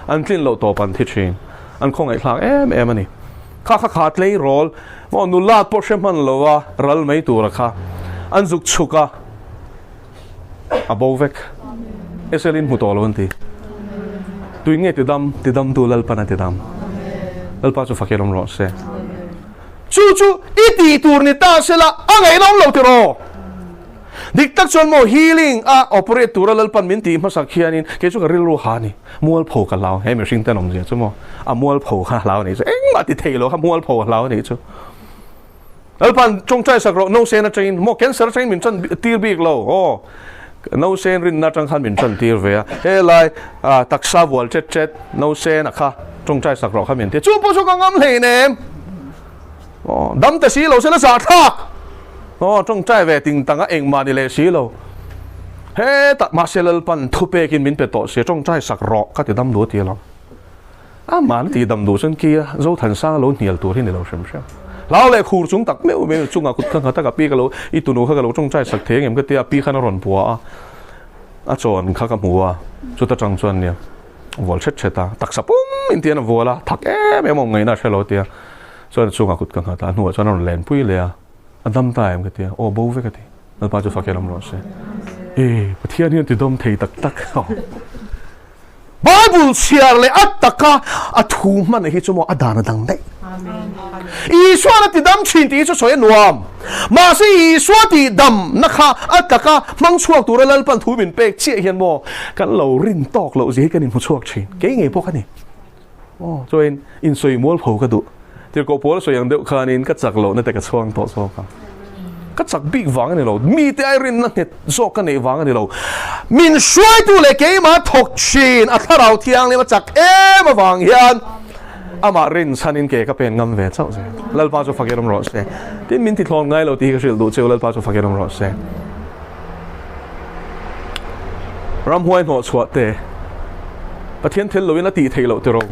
An tlin loh tawp an thi thin. An khawngaihthlak em em a ni. Kha kha kha tleirawl maw nula pawh hre hman lo a ral mai tura kha an zuk chhuk a, a bo vek. Israel in hmu tawh lo an ti. Tui nge tidam, tidamtu Lalpan a tidam. Lalpa chu fakir awm rawh se. Chu chu i tih tur ni ta sela a ngaihna awm lo tiraw? Dik tak chuan maw healing a operate tura Lalpan min tih hmasak hianin kei chu ka rilru ha a ni. Mualpho ka hlau, he mihring ten awmzia chu maw a mualpho kha hlau a nih chu, engmah ti thei lo kha mualpho a hlau a nih chu. Lalpan tawngtai sak rawh, nausen atangin maw cancer atangin min tan tir bik lo aw, nausen rinna atang khan min tan tir ve a, helai taksa vual chet chet nausen a kha tawngtai sak rawh kha min ti, chu pawh chu ka ngam hleinem. Aw, dam ta si lo se la zahthlak. Aw, tawngtai ve ting tang a engmah ni leh si lo. Hetah mahse Lalpan thupekin min pe tawh sia tawngtai sak rawh ka ti dam duh a ti alawm. Amah an tih dam duh chuan kia Zothansanga lo hnial tur hi ni lo hrim hrim. Hlau leh khur chung tak meuh meuh chungah kut ka nghat a ka pi ka lo i tunu kha ka lo tawngtai sak thei engem ka tia pi khan a rawn pua a a chawn kha ka hmu a chuta tang chuan nia vual thet thet a taksa pum in tian a vual a thak em em a awm ngaihna a hre lo a tia. Chuan a chungah kut ka nghat a, a hnuah chuan a rawn len pui leh a, a dam ta em ka ti a, aw bo vek a ti, Lalpa chu fak hian awm rawh se. E, Pathian hian ti dawm thei tak tak. Bible chhiar leh a taka a thu hman hi chu maw a dan a dang daih. Isua a ti dam thin tih hi chu sawi a nuam. Mahse Isua tih dam na kha a taka hmang chhuak tura Lalpan thu min pek chiah hian maw kan lo rin tawk loh zia hi kan inhmu chhuak thin. Kei ngei pawh ka ni. Aw, chuan insawi mual pho ka duh. Tirhkoh pawl sawi ang deuh khanin ka chak lohna te ka chhuang tawh zawk a. Ka chak bik vang a ni lo, mite ai rinna nghet zawk ka neih vang a ni lo. Min hruaitu leh keimah thawk thin a thlarau thianghlim a chak em avang hian amah rin chhanin ke ka pen ngam ve chauh zel. Lalpa chu fakir awm rawh se. Tin, min tithlawn ngai lo tih hi ka hrilh duh cheu, Lalpa chu fakir awm rawh se. Ramhuai hnawh chhuah te Pathian thil loin a tih theih loh tiraw?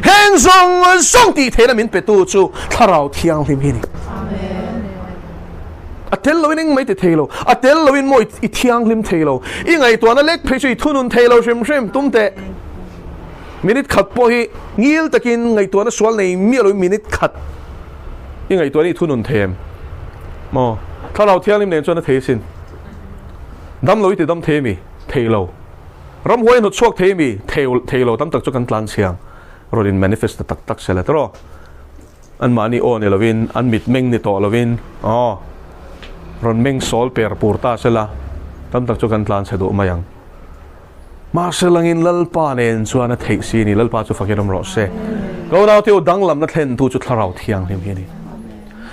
Heng zawng zawng tih theihna min petu chu Thlarau Thianghlim hi a ni. A tel loin engmah i ti thei lo, a tel loin maw i thianghlim thei lo, i ngaihtuahna lek phei chu i thunun thei lo hrim hrim tum teh. Minute khat pawh hi ngil takin ngaihtuahna sual nei miah loin minute khat i ngaihtuahna i thunun thei em? Maw? Thlarau Thianghlim nen chuan a thei asin. Dam lo i ti dam thei mi? Thei lo. Ramhuai hnawt chhuak thei mi? Thei thei lo. Tam tak chu kan tlan chhiang. Rawn in manifest ta tak tak sela tawh. An mahni aw ni lovin, an mit meng ni tawh lovin, aw, rawn meng sawl per pur ta sela, tam tak chu kan tlan chhe duh mai ang. Mahse langin Lalpa nen chuan a theih si a ni. Lalpa chu fakin awm rawh se. Ka unaute u danglamna thlentu chu Thlarau Thianghlim hi a ni.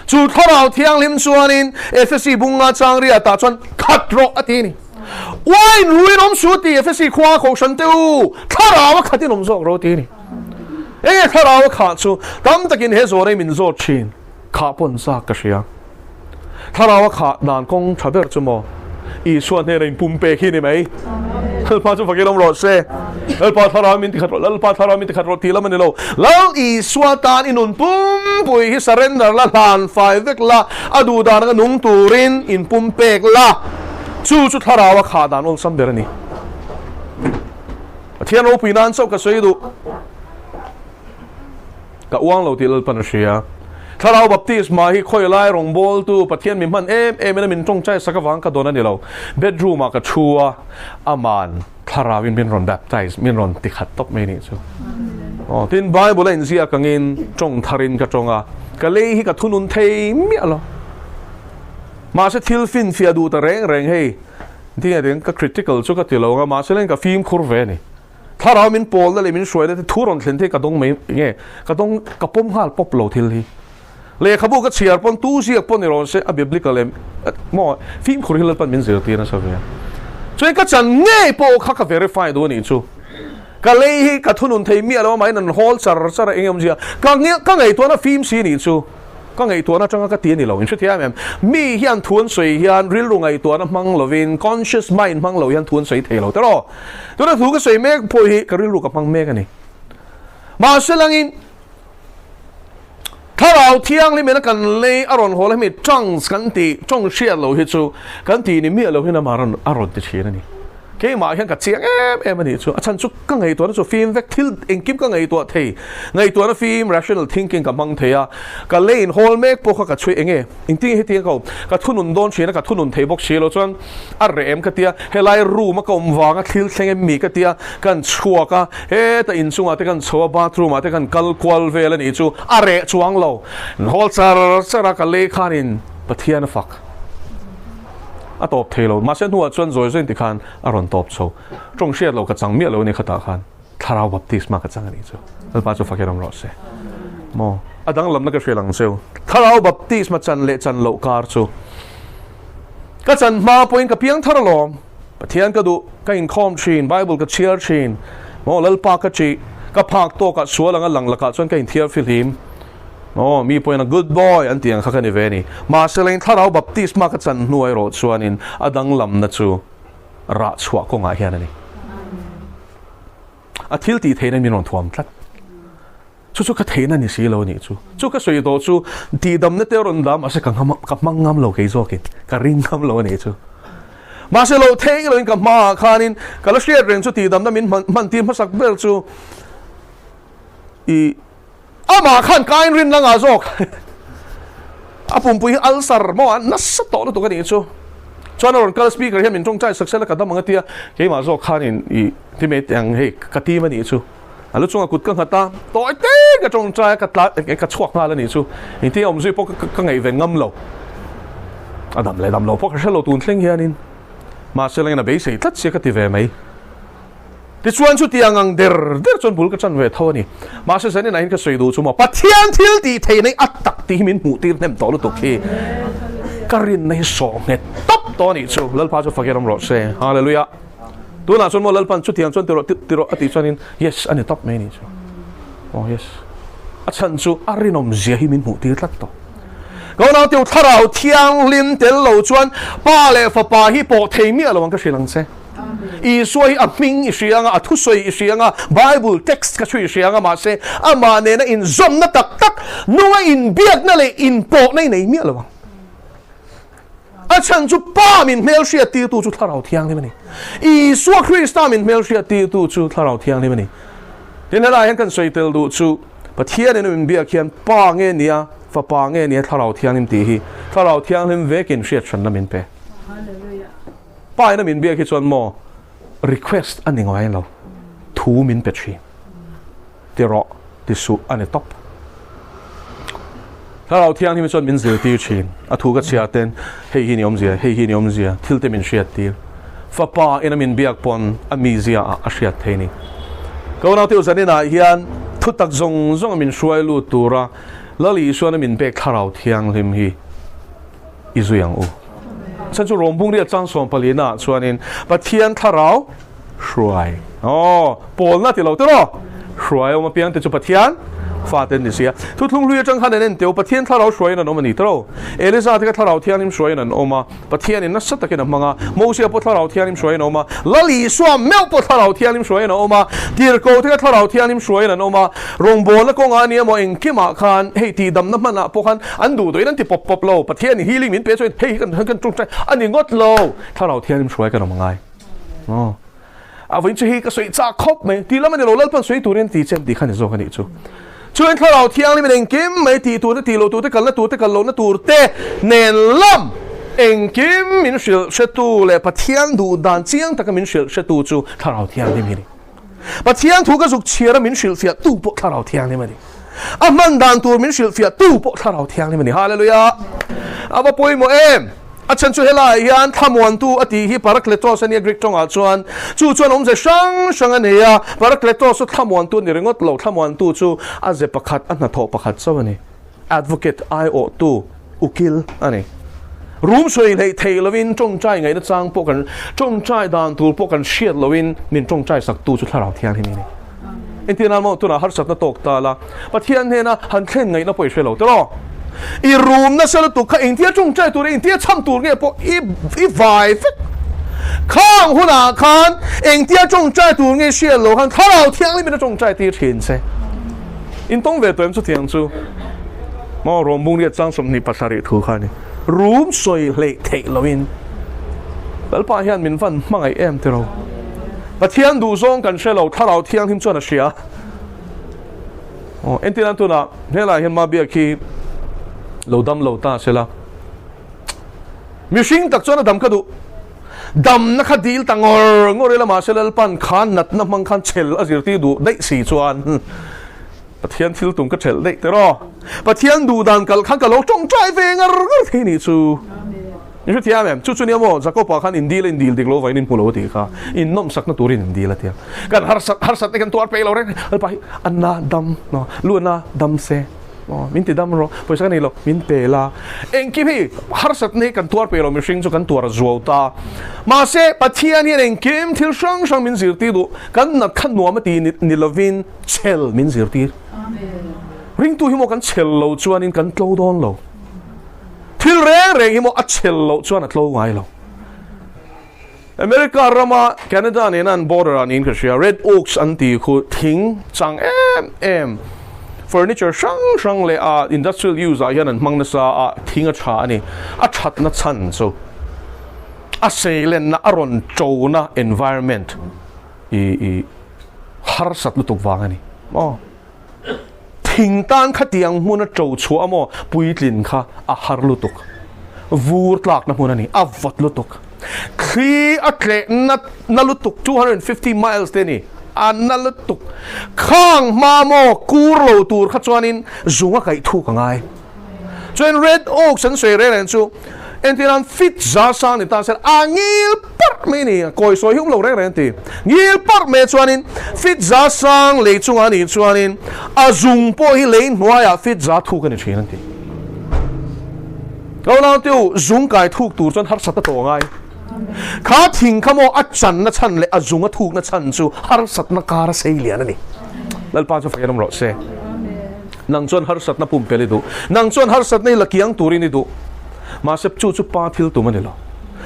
Chu Thlarau Thianghlim chuanin Efesi bunga chang riat ah chuan khat rawh a ti a ni. Wine ruin awm su ti Efesi khua kohhran te u, Thlarau a khatin awm zawk rawh a ti a ni. Enge Thlarau a khah chu tam takin he zawrei min zawt thin, khah pawn zak ka hria. Thlarau a khah dan kawng tha ber chu maw? Isua hnena in pumpek hi ni mai. Lalpa chu fakin awm rawh se. Lalpa thlarau min tikhat rawh, Lalpa thlarau min tikhat rawh tih lam a ni lo. Lal Isua tan i nun pumpui hi surrender la, hlan fai vek la, a duh dan anga nung turin in pumpek la. Chu chu thlarau a khah dan awlsam ber a ni. Pathian ropui nan chauh ka sawi duh. Ka uang lo tih Lalpan a hria. Thlarau baptisma hi khawi lai rawngbawltu Pathian mi hman em em in a min tawngtai sak avang ka dawn a ni lo. Bedroom ah ka thu a, aman thlarau in min rawn baptize, min rawn ti khat tawp mai nih chu. Aw, tin Bible a inziak angin tawng tharin ka tawng a, ka lei hi ka thunun thei miah lo. Mahse thil finfiah duh ta reng reng hei, tinge reng ka critical chu ka ti lo ang a, mahse leng ka fimkhur ve a ni. Thlarau min pawlna leh min hruaina te thu rawn thlen thei ka dawng mai nge ka dawng ka pawm nghal pawp lo thil hi. Lehkhabu ka chhiar pawn tu ziak pawn ni rawn se a biblical em maw fimkhur hi Lalpan min zirtir nasa ve a. Chuan ka chan ngei pawh kha ka verify duh a nih chu. Ka lei hi ka thunun thei miah lo a mahin an hawl char char a eng awmzia ka ka ngaihtuahna fim si nih chu. Ka ngaihtuahna atanga ka ti a ni lo, in hrethiam em? Mi hian thu an sawi hian rilru ngaihtuahna hmang lovin, conscious mind hmang lo hian thu an sawi thei lo tiraw? Tuna thu ka sawi mek pawh hi ka rilru ka hmang mek a ni. Mahse langin Thlarau Thianghlim ina kan lei a rawn hawl hemi tongues kan tih, tawng hriat lo hi chu kan tih ni miah lo hian amah a rawn ti thin a ni. Keimah hian ka chiang em em a nih chu. A chhan chu ka ngaihtuahna chu fim vek, thil engkim ka ngaihtuah thei. Ngaihtuahna fim, rational thinking ka hmang thei a. Ka lei in hawl mek pawh kha ka chhui eng e? Engtin nge hetiang ka awm? Ka thunun dawn thin a, ka thunun thei bawk si lo chuan a reh em ka tia, helai room a ka awm vanga thil thleng em mi ka tia, kan chhuak a, heta inchungah te kan chho a, bathroom ah te kan kal kual vel a nih chu a reh chuang lo. Hawl char char a ka lei khanin Pathian a fak. A tawp thei lo. Mahse hnuah chuan zawi zawi tikhan a rawn tawp chho. Tawng hriat lo ka chang miah lo a ni khatah khan Thlarau baptisma ka chang a nih chu. Lalpa chu fak erawm rawh se. Maw? A danglamna ka hriat ang cheu. Thlarau baptisma chan leh chan loh kar chu ka chan hma pawhin ka piang thar alawm. Pathian ka duh, ka inkhawm thin, Bible ka chhiar thin. Maw? Lalpa ka ṭih, ka phak tawkah sual anga lang lakah chuan ka inthiar fihlim. Aw, mi pawhin a good boy an tih ang kha ka ni ve a ni. Mahse leng thlarau baptisma ka chan hnu erawh chuanin a danglamna chu rah chhuah kawngah hian a ni. A thil tih theihna min rawn thuam tlat. Chu chu ka theihna ni si lo a nih chu. Chu ka sawi tawh chu tihdamna te rawn dah mahse ka ka hmang ngam lo kei zawkin ka ring ngam lo a nih chu. Mahse lo theng loin ka hmaah khanin ka la hriat reng chu tihdamna min hman tir hmasak ber chu i Amah khan ka inrin la ngah zawk. A pumpui hi ulcer maw a nasa tawh lutuk a nih chu. Chuan a rawn kal speaker hian min tawngtai sak sela ka dam ang a tia, keimah zawk khanin i ti mai teh ang hei ka tim a nih chu. A lu chungah kut ka nghat a, tawi te ka tawngtai a ka tla ka chhuak nghal a nih chu. Engtin awm zui pawh ka ngaihven ngam lo. A dam leh dam lo pawh ka hre lo tun thleng hianin. Mahse lengin a beisei tlat sia ka ti ve mai. Tichuan chutiang ang der der chuan bul ka chan ve tho a ni. Mahse zanin ah hian ka sawi duh chu maw Pathian thil tih theih nei a tak tih hi min hmuh tir hnem tawh lutuk hi ka rinna hi sawh nghet tawp tawh a nih chu. Lalpa chu fakir awm rawh se. Hallelujah. Tunah chuan maw Lalpan chutiang chuan ti rawh ti rawh a tih chuanin yes a ni tawp mai a nih chu. Oh yes. A chhan chu a rinawm zia hi min hmuh tir tlat tawh. Ka unau teu thlarau thianghlim tel lo chuan pa leh fapa hi pawh thei miah lo ang ka hrilh ang che. Isua hi a hming i hria anga, a thusawi i hria anga, Bible text ka chhui i hria anga, mahse amah nena inzawmna tak tak, nunga inbiakna leh inpawhna i nei miah lo ang. A chhan chu Pa min hmelhriat tirtu chu Thlarau Thianghlim a ni. Isua Krista min hmelhriat tirtu chu Thlarau Thianghlim a ni. Tin, helaiah hian kan sawi tel duh chu Pathianin a min biak hian Pa nge nia, Fapa nge nia Thlarau Thianghlim tih hi Thlarau Thianghlim vekin hriathranna min pe. Pa ina min biak hi chuan maw request a ni ngai lo, thu min pe thin. Ti rawh, ti suh a ni tawp. Thlarau Thianghlim hi chuan min zirtir thin. A thu ka chhiar ten hei hi ni awmzia, hei hi ni awmzia, thil te min hriat tir. Fapa ina min biak pawn a mizia ah a hriat thei ni. Ka unau te u zaninah hian thutak zawng zawng a min hruai lut tura Lal Isuan a min pek Thlarau Thianghlim hi i zui ang u. Chhan chu Rawmbung riat chang 14 ah chuanin Pathian thlarau hruai. Aw, pawlna ti lo tiraw? Hruai awm apiang te chu Pathian Fate an ni si a. Thuthlung hlui atang khan an en teu, Pathian thlarau hruaiin an awm a ni tawh lo. Eliza te kha thlarau thianghlim hruaiin an awm a, Pathianin nasa takin a hmang a, Mosia pawh thlarau thianghlim hruaiin a awm a, Lal Isua meuh pawh thlarau thianghlim hruaiin a awm a, Tirhkoh te kha thlarau thianghlim hruaiin an awm a, rawngbawlna kawngah a ni emaw engkimah khan hei tihdamna hmanah pawh khan an duh duhin an ti pawp pawp lo, Pathianin healing min pe chuan hei hi kan kan tawngtai a ni ngawt lo, thlarau thianghlim hruai kan awm a ngai. Aw. A vawiin chu hei ka sawi chak khawp mai, tih lam a ni lo, Lalpan sawi turin ti chem tih kha ni zawk a nih chu. Chuan thlarau thianghlim in engkim mai tih tur te, tih loh tur te, kalna tur te, kal lohna tur te nen lam engkim min hrilh hretu leh Pathian duh dan chiang taka min hrilh hretu chu thlarau thianghlim hi a ni. Pathian thu ka zuk chhiar a min hrilhfiah tu pawh thlarau thianghlim a ni. A hman dan tur min hrilhfiah tu pawh thlarau thianghlim a ni. Hallelujah! A va pawimawh em! A chhan chu helaiah hian thlamuantu a tih hi Parakletos a nia Greek tawngah chuan. Chu chuan awmze hrang hrang a nei a, Parakletos chu thlamuantu a ni ringawt lo, thlamuantu chu a ze pakhat, a hnathawh pakhat chauh a ni. Advocate, aiawhtu, ukil a ni. Rum sawi hleih theih lovin tawngtai ngaihna chang pawh kan, tawngtai dan tur pawh kan hriat loin min tawngtai saktu chu Thlarau Thianghlim hi a ni. Engtin a maw tunah harsatna tawk ta la, Pathian hnena han thlen ngaihna pawh i hre lo tawh. I rum nasa lutuk kha engtia tawngtai tur, engtia chham tur nge pawh i i vai vek. Khang hunah khan engtia tawngtai tur nge hriat lo khan Thlarau Thianghlim in a tawngtai tir thin che. In tawng ve tawh em chutiang chu? Maw rawm bung riat chang 27 thu kha a ni. Rum sawi hleih theih loin Lalpa hian min van hmangaih em tiro. Pathian duh zawng kan hre lo, Thlarau Thianghlim chuan a hria. Aw, entir nan tunah helaiah hian Mabiak hi lo dam lo ta se la. Mihring tak chuan a dam kha duh. Damna kha dil ta ngawr ngawr ila mahse Lalpan khan natna hmang khan chhel a zirtir duh daih si chuan Pathian thil tum ka ṭhelh daih tiraw? Pathian duh dan kalh khan ka lo ṭawngṭai ve ngar ngar thei nih chu. In hrethiam em? Chu chu nia maw Jakob-a khan in dil a in dil dik lo vain in hmu lo a tih kha. In nawmsakna turin in dil a tia. Kan harsat harsat te kan tuar peih lo reng. Lalpa hi a na dam no, lu a na dam se. Aw min ti dam rawh, pawisa ka nei lo, min pe la. Engkim hi harsatna hi kan tuar peih lo mihring chu kan tuar a zuau ta. Mahse Pathian hian engkim thil hrang hrang min zirtir duh. Kan nat kha nuam a ti ni lovin chhel min zirtir. Ringtu hi maw kan chhel lo chuanin kan tlo dawn lo. Thil reng reng hi maw a chhel loh chuan a tlo ngai lo. America rama Canada nena an border ah niin ka hria, Red Oaks an tih khu thing chang em em furniture hrang hrang leh a industrial use ah hian an hmang nasa a, thing a tha a ni. A thatna chhan chu a seilenna a rawn tona environment i i harsat lutuk vang a ni maw. Thing tan khatiang hmun a to chhuah a maw puitlin kha a har lutuk. Vur tlakna hmun a ni, a vawt lutuk. Thli a tleh na na lutuk, 250 miles te a ni, a na lutuk. Khang hma maw kur lo tur kha chuanin zung a kaih thuk a ngai. Chuan Red Oaks an sawi reng reng chu entirnan fit za sang ni ta se a ngil parh mai a ni, kawi sawi hi awm lo reng reng an ti. Ngil parh mai chuanin fit za sang lei chungah a nih chuanin a zung pawh hi lei hnuaiah fit za thuk a ni thin an ti. Ka unaute u, zung kai thuk tur chuan harsat a tawh ngai. Kha thing kha maw a channa chhan leh a zung a thukna chhan chu harsatna kar a sei lian a ni. Lalpa chu fakin awm rawh se. Nang chuan harsatna pumpelh i duh. Nang chuan harsatna i la kiang turin i duh. Mahse, chu chu Pa thil tum a ni lo.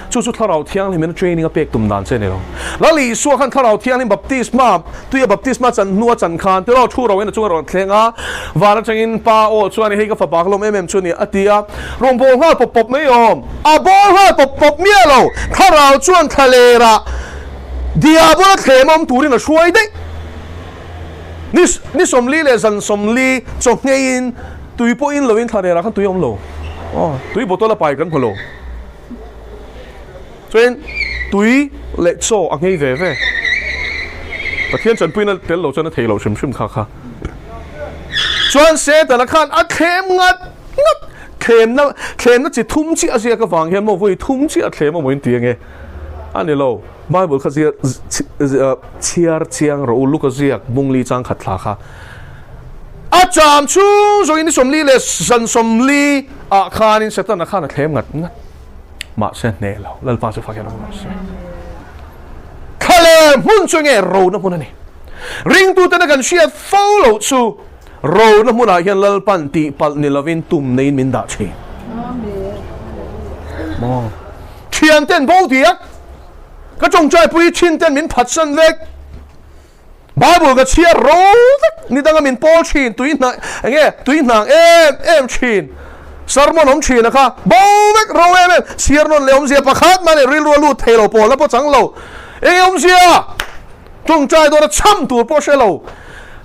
Chu chu Thlarau Thianghlimin a training a pek tum dan che a ni lo. Lal Isua khan Thlarau Thianghlim baptisma, tuia baptisma chan hnua chan khan tiraw thu roin a chunga rawn thleng a, van atangin Pa aw chuan hei ka fapa ka lawm em em chu a ni a ti a, rawn bawl nghal pawp pawp mai awm. A bawl nghal pawp pawp miah lo. Thlarau chuan thlalerah Diabola thlem awm turin a hruai daih. Ni ni 40 leh zan 40 chawhngeiin tui pawh in loin thla rel ah khan tui a awm lo. Aw, tui bottle a pai kan hmu lo. Chuan tui leh chaw a nghei ve ve. Pathian chanpuina tel lo chuan a thei lo hrim hrim kha kha. Chuan Setana khan a thlem ngat ngat thlemna thlemna chi thum chiah a ziak avang hian maw vawi thum chiah a thlem a maw in ti ange. A ni lo. Bible kha ziak chhiar chiang rawh u, Luka ziak bungli chang khat thla kha. A cham chhung zawngin ni 40 leh zan 40 ah khanin Setana khan a thlem ngat ngat. Mahse hneh lo, Lalpa chu fak hian awm rawh se. Thlaler hmun chu enge rona hmun a ni. Ringtutena kan hriat fo loh chu. Rona hmunah hian Lalpan tihpalh ni lovin tum neiin min dah thin. Maw? Thianten bo diak, ka tawngtaipui thinten min phatsan vek. Bible ka chhiar ro vek, ni danga min pawl thin, tui hnah, enge, tui hnang em em thin, sermon awm thin a kha, bo vek ro em em, chhiar nawn leh awmzia pakhat mah leh rilru a lut thei lo, pawlna pawh chang lo, enge awmzia? Tawngtai dawna cham tur pawh hre lo,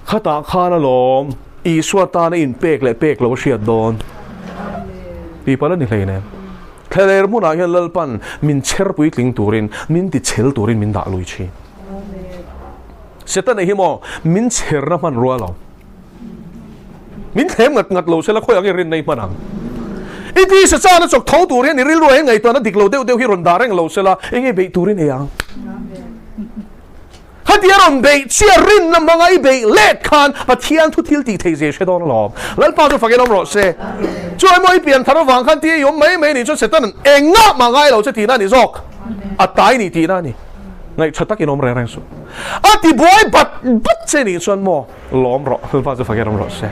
khatah khan alawm Isua tana inpek leh pek lo a hriat dawn tih palh a ni hleinem. Thlaler hmunah hian Lalpan min chher puitling turin, min ti chhel turin min dah lui thin. Setana hi maw min chherna hmanrua lo. Min thlem ngat ngat lo sela khawi ang i rinna i hman ang. I ti sa chana chawk tho tur hian i rilru ah hian ngaihtuahna dik lo deuh deuh hi rawn dah reng lo sela enge beih turin ei ang. Khatia rawn beih chiah rinna hmanga i beih let khan Pathian thu thil tih theih zia i hre dawn alawm. Lalpa chu fakin awm rawh se. Chu emaw i pian thar avang khan tia i awm mai mai nih chuan Satan engah mah ngai lo che tihna a ni zawk. A tai nih tihna a ni. Ngaihṭha takin awm reng reng suh. A ti buai bat bat che nih chuan maw lawm rawh. Lalpa chu fakin awm rawh se.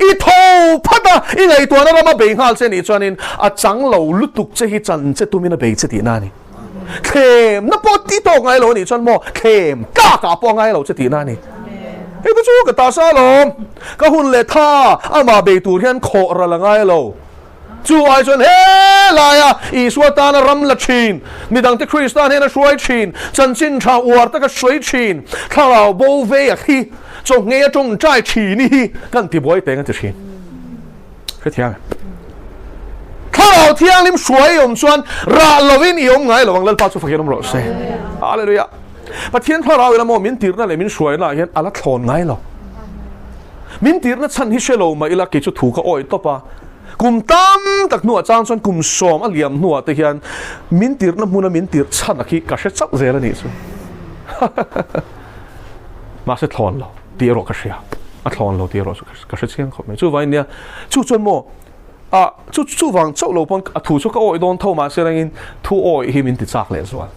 I tho phat a, i ngaihtuahna rama bei nghal che nih chuanin a chang lo lutuk che hi chan che tumin a bei che tihna a ni. Thlem na pawh ti tawk ngai lo a nih chuan maw thlem tlak ah pawh a ngai lo che tihna a ni. Hei te chu ka ta sa alawm, ka hun leh tha amah bei tur hian khawh ral a ngai lo. Chu ai chuan he laia Isua tana ram la thin, midangte Krista hnena hruai thin, chanchin tha uar taka hruai thin, thlarau bo vei a khi, chawhnge a tawngtai thin i hi kan tibuai teng a ti thin. Hrethiam em? Thlarau Thianghlim hruai i awm chuan rah lovin i awm ngai lo ang, Lalpa chu fakin awm rawh se. Hallelujah. Pathian thlarau ila maw min tirna leh min hruaina ah hian a la thlawn ngai lo. Min tirna chhan hi hre lo mah ila kei chu thu ka awih tawp a. Kum tam tak hnuah chang chuan kum sawm a liam hnuah te hian min tirna hmuna min tirh chhan a khi ka hre chauh zel a nih chu. Mahse thlawn lo tih erawh ka hria. A thlawn lo tih erawh chu ka hre chiang khawp mai. Chuvangin nia, chu chuan maw, ah, chu chuvang chauh lo pawn a thu chu ka awih dawn tho mahse rengin thu awih hi min ti chak leh zual.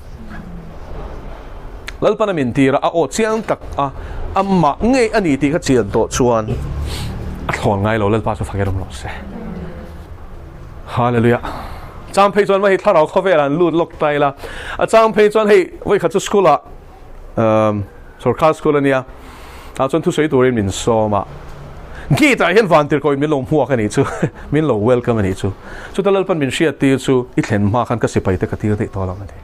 Lalpana min tir a, a aw chiang tak a, amah ngei a ni tih ka chian tawh chuan a thlawn ngai lo, Lalpa chu fak erawm rawh se. Hallelujah. Chang phei chuan hei thlarau khawvel an lut lawk ta ila. A chang phei chuan hei vawikhat chu school ah um, sorkar school ania tah chuan thusawi turin min sawm a gate ah hian vantirhkoh in min lo hmuak a nih chu min lo welcome a nih chu chuta lalpan min hriat tir chu i thlen hma khan ka sipai te ka tir daih tawh lo a ti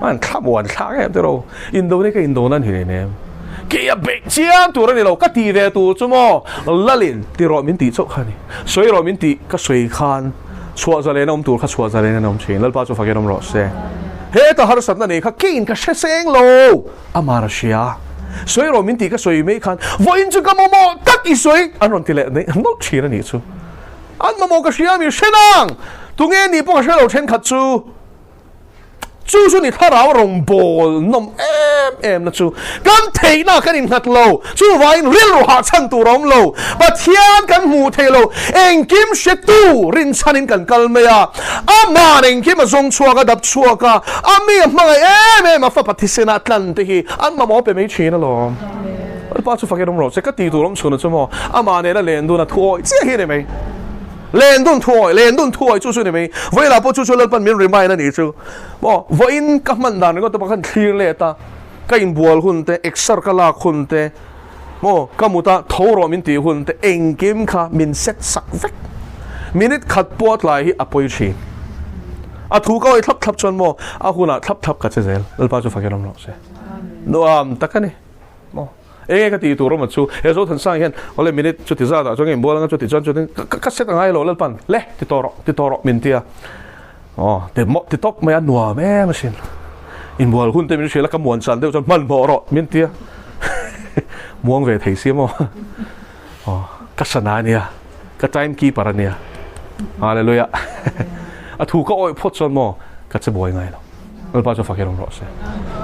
an thla muan thlak em tiraw indo nei ka indo nan hi nei nem kei a beih chiam tur a ni lo ka tih ve tur chu maw lalin ti rawh min tih chauh kha a ni sawi rawh min tih ka sawi khan Chhuah zalen a awm tur kha chhuah zalen an awm thin. Lalpa chu fakin awm rawh se. Heta harsatna nei kha keiin ka hre seng lo, amar a hria. Sawi rawh min tih ka sawi mai khan vawiin chu ka mamawh tak i sawi an rawn ti leh nawlh thin a nih chu. An mamawh ka hria mi hre nang! Tunge nih pawh ka hre lo thenkhat chu. Chu chu ni thlarau rawngbâwl nawm êm êm na chu kan theihna kan innghat lo. Chuvangin rilru hahchhan tur a awm lo. Pathian kan hmuh thei lo. Engkim hretu rinchhanin kan kal mai a. Ama'n engkim a zawng chhuak a, dap chhuak a, a mi a hmangaih êm êm a, fapa thisena tlan te hi an mamawh pe mai thin alawm. Lalpa chu fakin awm rawh che. Ka ti tur awm chhunah chu maw amah nena len dun a thu awih chiah hi a ni mai. Len dun thuawi, len dun thuawi chu chu ni mai. Vawilah pawh chu chu Lalpan min remind a nih chu. Maw, vawiin ka hman dan ringawt te pawh khan thlir let a, ka inbual hun te, exer ka lak hun te, maw, ka mut a tho rawh min tih hun te, engkim kha min set sak vek. Minute khat pawh a tlai hi a pawi thin. A thu ka awih thlap thlap chuan maw, a hunah thlap thlap ka che zel. Lalpa chu fakin awm rawh se. Nuam tak a ni. Maw. Enge ka tih tur awm chu he Zothansang hian awle minute chuti zat ah chuan ka inbual anga chuti chuan chutin ka set a ngai lo Lalpan le ti tawh rawh ti tawh rawh min tia aw ti mawh ti tawp mai a nuam em asin inbual hun te min hrilh a ka muan chan deuh chuan hmanhmawh rawh min tia muang ve thei si maw aw ka sana ania ka time keeper ania hallelujah a thu ka awih phawt chuan maw ka che buai ngai lo Lalpa chu fakir awm rawh se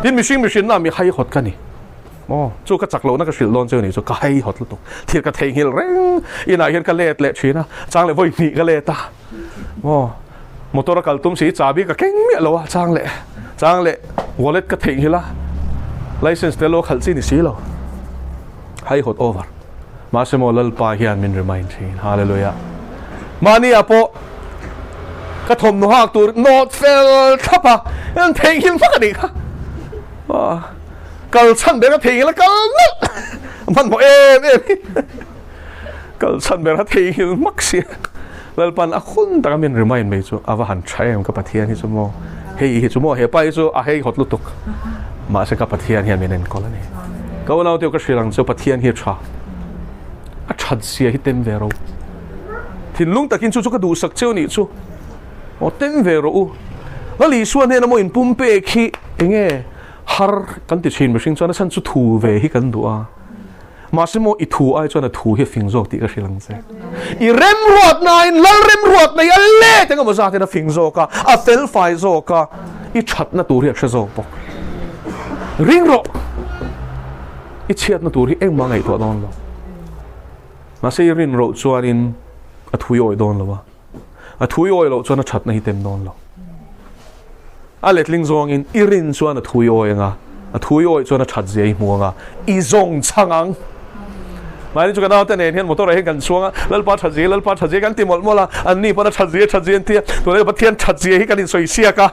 tin mihring mihrinna mi haihawt ka ni. Aw, chu ka chak lohna ka hrilh dawn chu ni chu ka hei hawt lutuk. Thil ka theihnghilh reng inah hian ka let leh thin a, chang leh vawi hnih ka let a. Aw, motor a kal tum si chabi ka keng miah lo a, chang leh chang leh wallet ka theihnghilh a, license tel lo a khalh chi ni si lo. Hei hawt over. Mahse maw Lalpa hian min remind thin. Hallelujah. Mahni ah pawh ka thawmhnaw hak tur nawt fel thlap a, an theihnghilh hmak a nih kha. Kal chhan ber a theihnghilh a kal nalh. Hmanhmawh em em hi. Kal chhan ber a theihnghilh hmak sia. Lalpan a hun taka min remind mai chu a va han tha em ka Pathian hi chu maw. Hei hi chu maw hepa hi chu a hei hawt lutuk. Mahse ka Pathian hian min enkawl a ni. Ka unau te ka hrilh ang chu Pathian hi a tha. A that zia hi tem ve ro. Thinlung takin chu chu ka duhsak cheu nih chu. Aw tem ve rawh u. Lal Isua hnena maw in pumpek hi enge har kan ti thin mihring chuan a chhan chu thu ve hi kan duh a. Mahse maw i thu ai chuan a thu hi a fing zawk tih ka hrilh ang che. I remruatnain lal remruatna hi a let eng emaw zatin a fing zawk a, a felfai zawk a, i thatna tur hi a hre zawk bawk. Ring rawh! I chhiatna tur hi engmah ngaihtuah dawn lo. Mahse i rin roh chuanin a thui awih dawn lo a, a thui awih loh chuan a thatna hi tem dawn lo. A letling zawngin i rin chuan a thui awih ang a, a thui awih chuan a that zia i hmu ang a, i zawng chhang ang. Mahni chu ka naute nen hian motor ah hian kan chhuang a, Lalpa that zia, Lalpa that zia kan ti mawlh mawlh a, anni pawn a that zia, that zia an ti a, tunah Pathian that zia hi kan insawi siak a.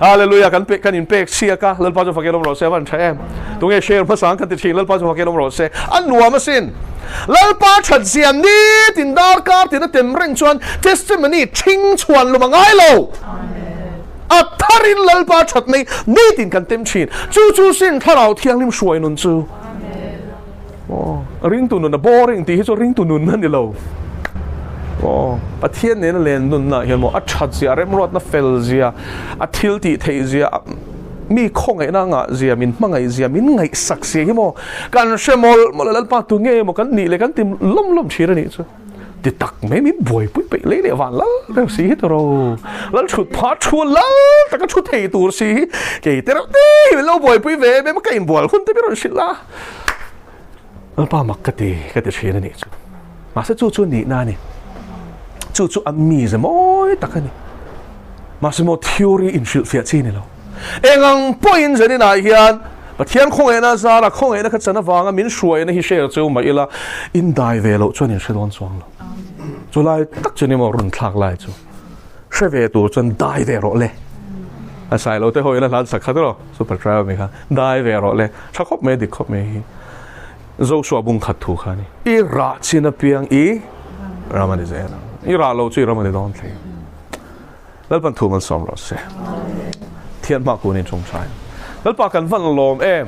Hallelujah kan pek kan inpek siak a, Lalpa chu fakin awm rawh se a van tha em. Tunge share hmasa ang kan ti thin Lalpa chu fakin awm rawh se a nuam asin. Lalpa that zia nitin darkar tina tem reng chuan testimony thing chhuan lum a ngai lo. A tharin Lalpa that nei nitin kan tem thin. Chu chu sin thlarau thianghlim hruai nun chu. Aw, ringtu nun a boring tih hi chu ringtu nun a ni lo. Aw, Pathian nena len nunna hian maw a that zia, a remruatna fel zia, a thil tih theih zia, mi khawngaihna a ngah zia, min hmangaih zia, min ngaihsak zia hi maw kan hre mawlh mawlh a, Lalpa tu nge maw kan nih leh kan ti lawm lawm thin a nih chu. Ti tak mai min buaipui peih lei leh van lal reuh si hi tawrh aw. Lal thut pha thu lal taka thu thei tur si hi kei te reuh te hi min lo buaipui ve em em a, ka inbual hun te mi rawn hrilh a. Lalpa mak ka ti ka ti thin a nih chu. Mahse chu chu nihna a ni. Chu chu a mize mawi tak a ni. Mahse maw theory inhrilhfiah chi a ni lo. Engang pawhin Zaninah hian Pathian khawngaihna zara khawngaihna kha chan avanga min hruaina hi hre cheu mah ila in dai ve loh chuan in hre dawn chuang lo. Chu lai tak chu ni maw run thlak lai chu. Hre ve tur chuan dai ve rawh le. A sai lo te ho ina hlan sak kha tiraw super trial mi kha dai ve rawh le. Tha khawp mai dik khawp mai hi. Joshua bung khat thu kha ni. I rah chin apiang i ram a ni zel ang. I rah lo chu i ram a ni dawn thleng. Lalpan thu malsawm rawh se. Thian hma kun in tawngtai. Lalpa kan van lawm em.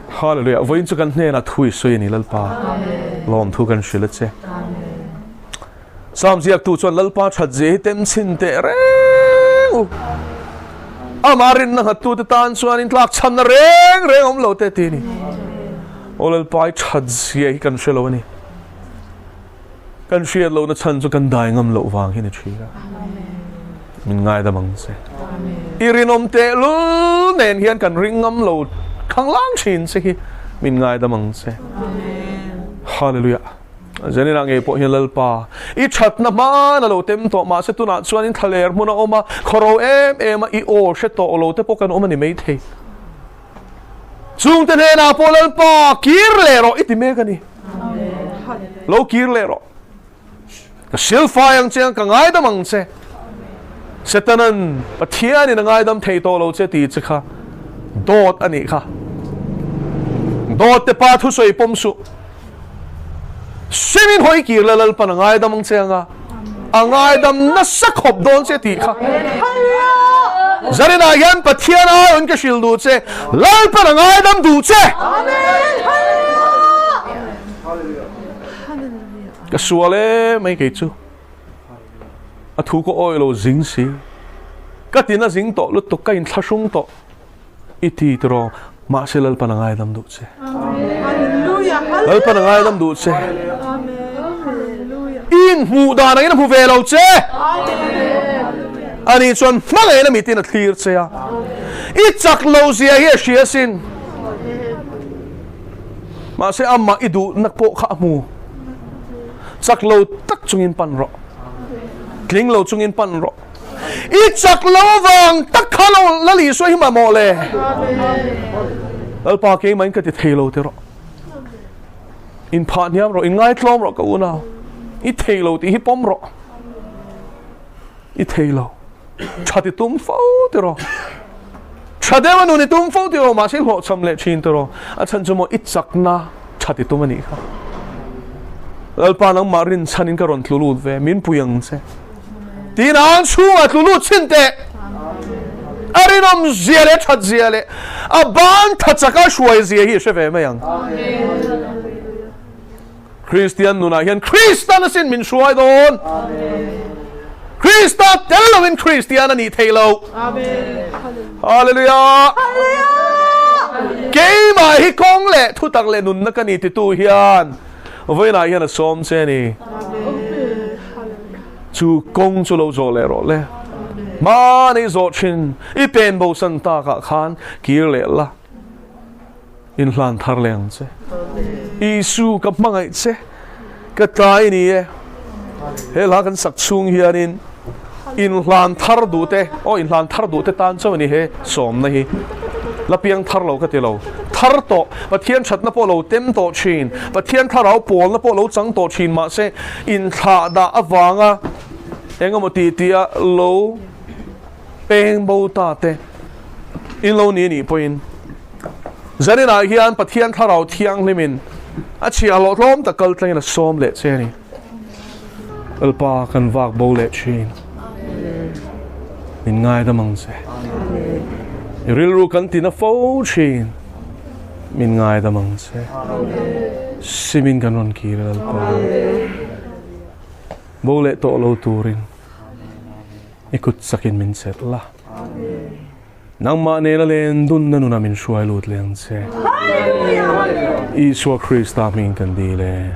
Hallelujah. Vawiin chu kan hnenah thu i sawi a ni Lalpa. Lawm thu kan hrilh a che. Psalm ziaktu chuan Lalpa that zia hi tem chhin teh reng u. Amah rinna nghattute tan chuan in tlak chhamna reng reng awm lo te ti a ni. Aw Lalpa i that zia hi kan hre lo a ni. Kan hriat lohna chhan chu kan dai ngam loh vang hi ni thin a. Min ngaidam ang che. I rinawm tehlul nen hian kan ring ngam lo khanglang thin che hi min ngaidam ang che. Hallelujah. Zanina ngei pawh hian Lalpa i thatna hman a lo tem tawh mahse tunah chuan in thlaler hmun a awm a, khawro em em a i aw hre tawh lo te pawh kan awm a ni maithei. Chungte hnenah pawh Lalpa kir leh rawh i ti mek a ni. Lo kir leh rawh. Ka silfai ang che ang, ka ngaidam ang che. Setanan Pathianin a ngaidam thei tawh lo che ti che kha dawt a nih kha. Dawt te pa thusawi pawm suh. Simin hawi kir la Lalpan a ngaidam ang che anga a ngaidam nasa khawp dawn che tih kha. Zarinah hian Pathian aiawin ka hrilh duh che, Lalpan a ngaidam duh che. Ka sual e mai kei chu. A thu ka awi lo zing si. Ka tina zing tawh lutuk ka inthlahrung tawh. I ti tiraw mahse Lalpan a ngaidam duh che. Lalpan a ngaidam duh che. I inhmuh dan angin a hmu ve lo che. Ani chuan hmangaihna mitin a thlir che a. I chak lo zia hi a hria sin. Mahse amah i duhna pawh kha a hmu. Chak lo tak chungin pan rawh. Tling lo chungin pan rawh. I chak lo avang tak kha lo Lal Isua hi mamawh le. Lalpa keimah in ka ti thei lo ti rawh. Inphah hniam rawh, inngaitlawm rawh ka unau. I thei lo tih hi pawm rawh. I thei lo. Tha ti tum fo ti rawh. Tha deuh a nun i tum fo ti rawh, mahse i hlawhchham leh thin ti rawh. A chhan chu maw i chakna tha ti tum a nih kha. Lalpa nangmah rinchhanin ka rawn tlu lut ve, min pui ang che. Tiin an chhungah tlu lut chhin teh. A rinawm zia leh a that zia leh a ban tha chaka hruai zia hi i hre ve mai ang. Kristian nunah hian Kristan asin min hruai dawn. Krista tel loin Kristian a nih theih loh. Hallelujah. Keimah hi kawng leh thutak leh nunna ka ni titu hian vawiinah hian a sawm che a ni. Chu kawng chu lo zawh leh rawh le. Hmanei zawh thin i pen bosan takah khan kir leh la. Inhlan thar leh ang che. Isu ka hmangaih che, ka tlai ni e. He hla kan sak chhung hianin inhlan thar duh te, aw inhlan thar duh te tan chauh a ni he sawmna hi. La piang thar lo ka ti lo. Thar tawh, Pathian thatna pawh lo tem tawh thin, Pathian thlarau pawlna pawh lo chang tawh thin mahse inthlah dah avanga engemaw tih tih-a lo peng bo ta te in lo ni a nih pawhin zaninah hian Pathian thlarau thianghlimin a chhiahhlawh tlawm tak kal tlangin a sawm leh che a ni. Lalpa kan vak bo leh thin. Min ngaidam ang che. I rilru kan tina fo thin. Min ngaidam ang che. Simin kan rawn kir a Lalpa. Bo leh tawh lo turin i kut chakin min chelh la. Nangmah nena len dunna nuna min hruai lut leng che. Isua Krista hming kan dil e.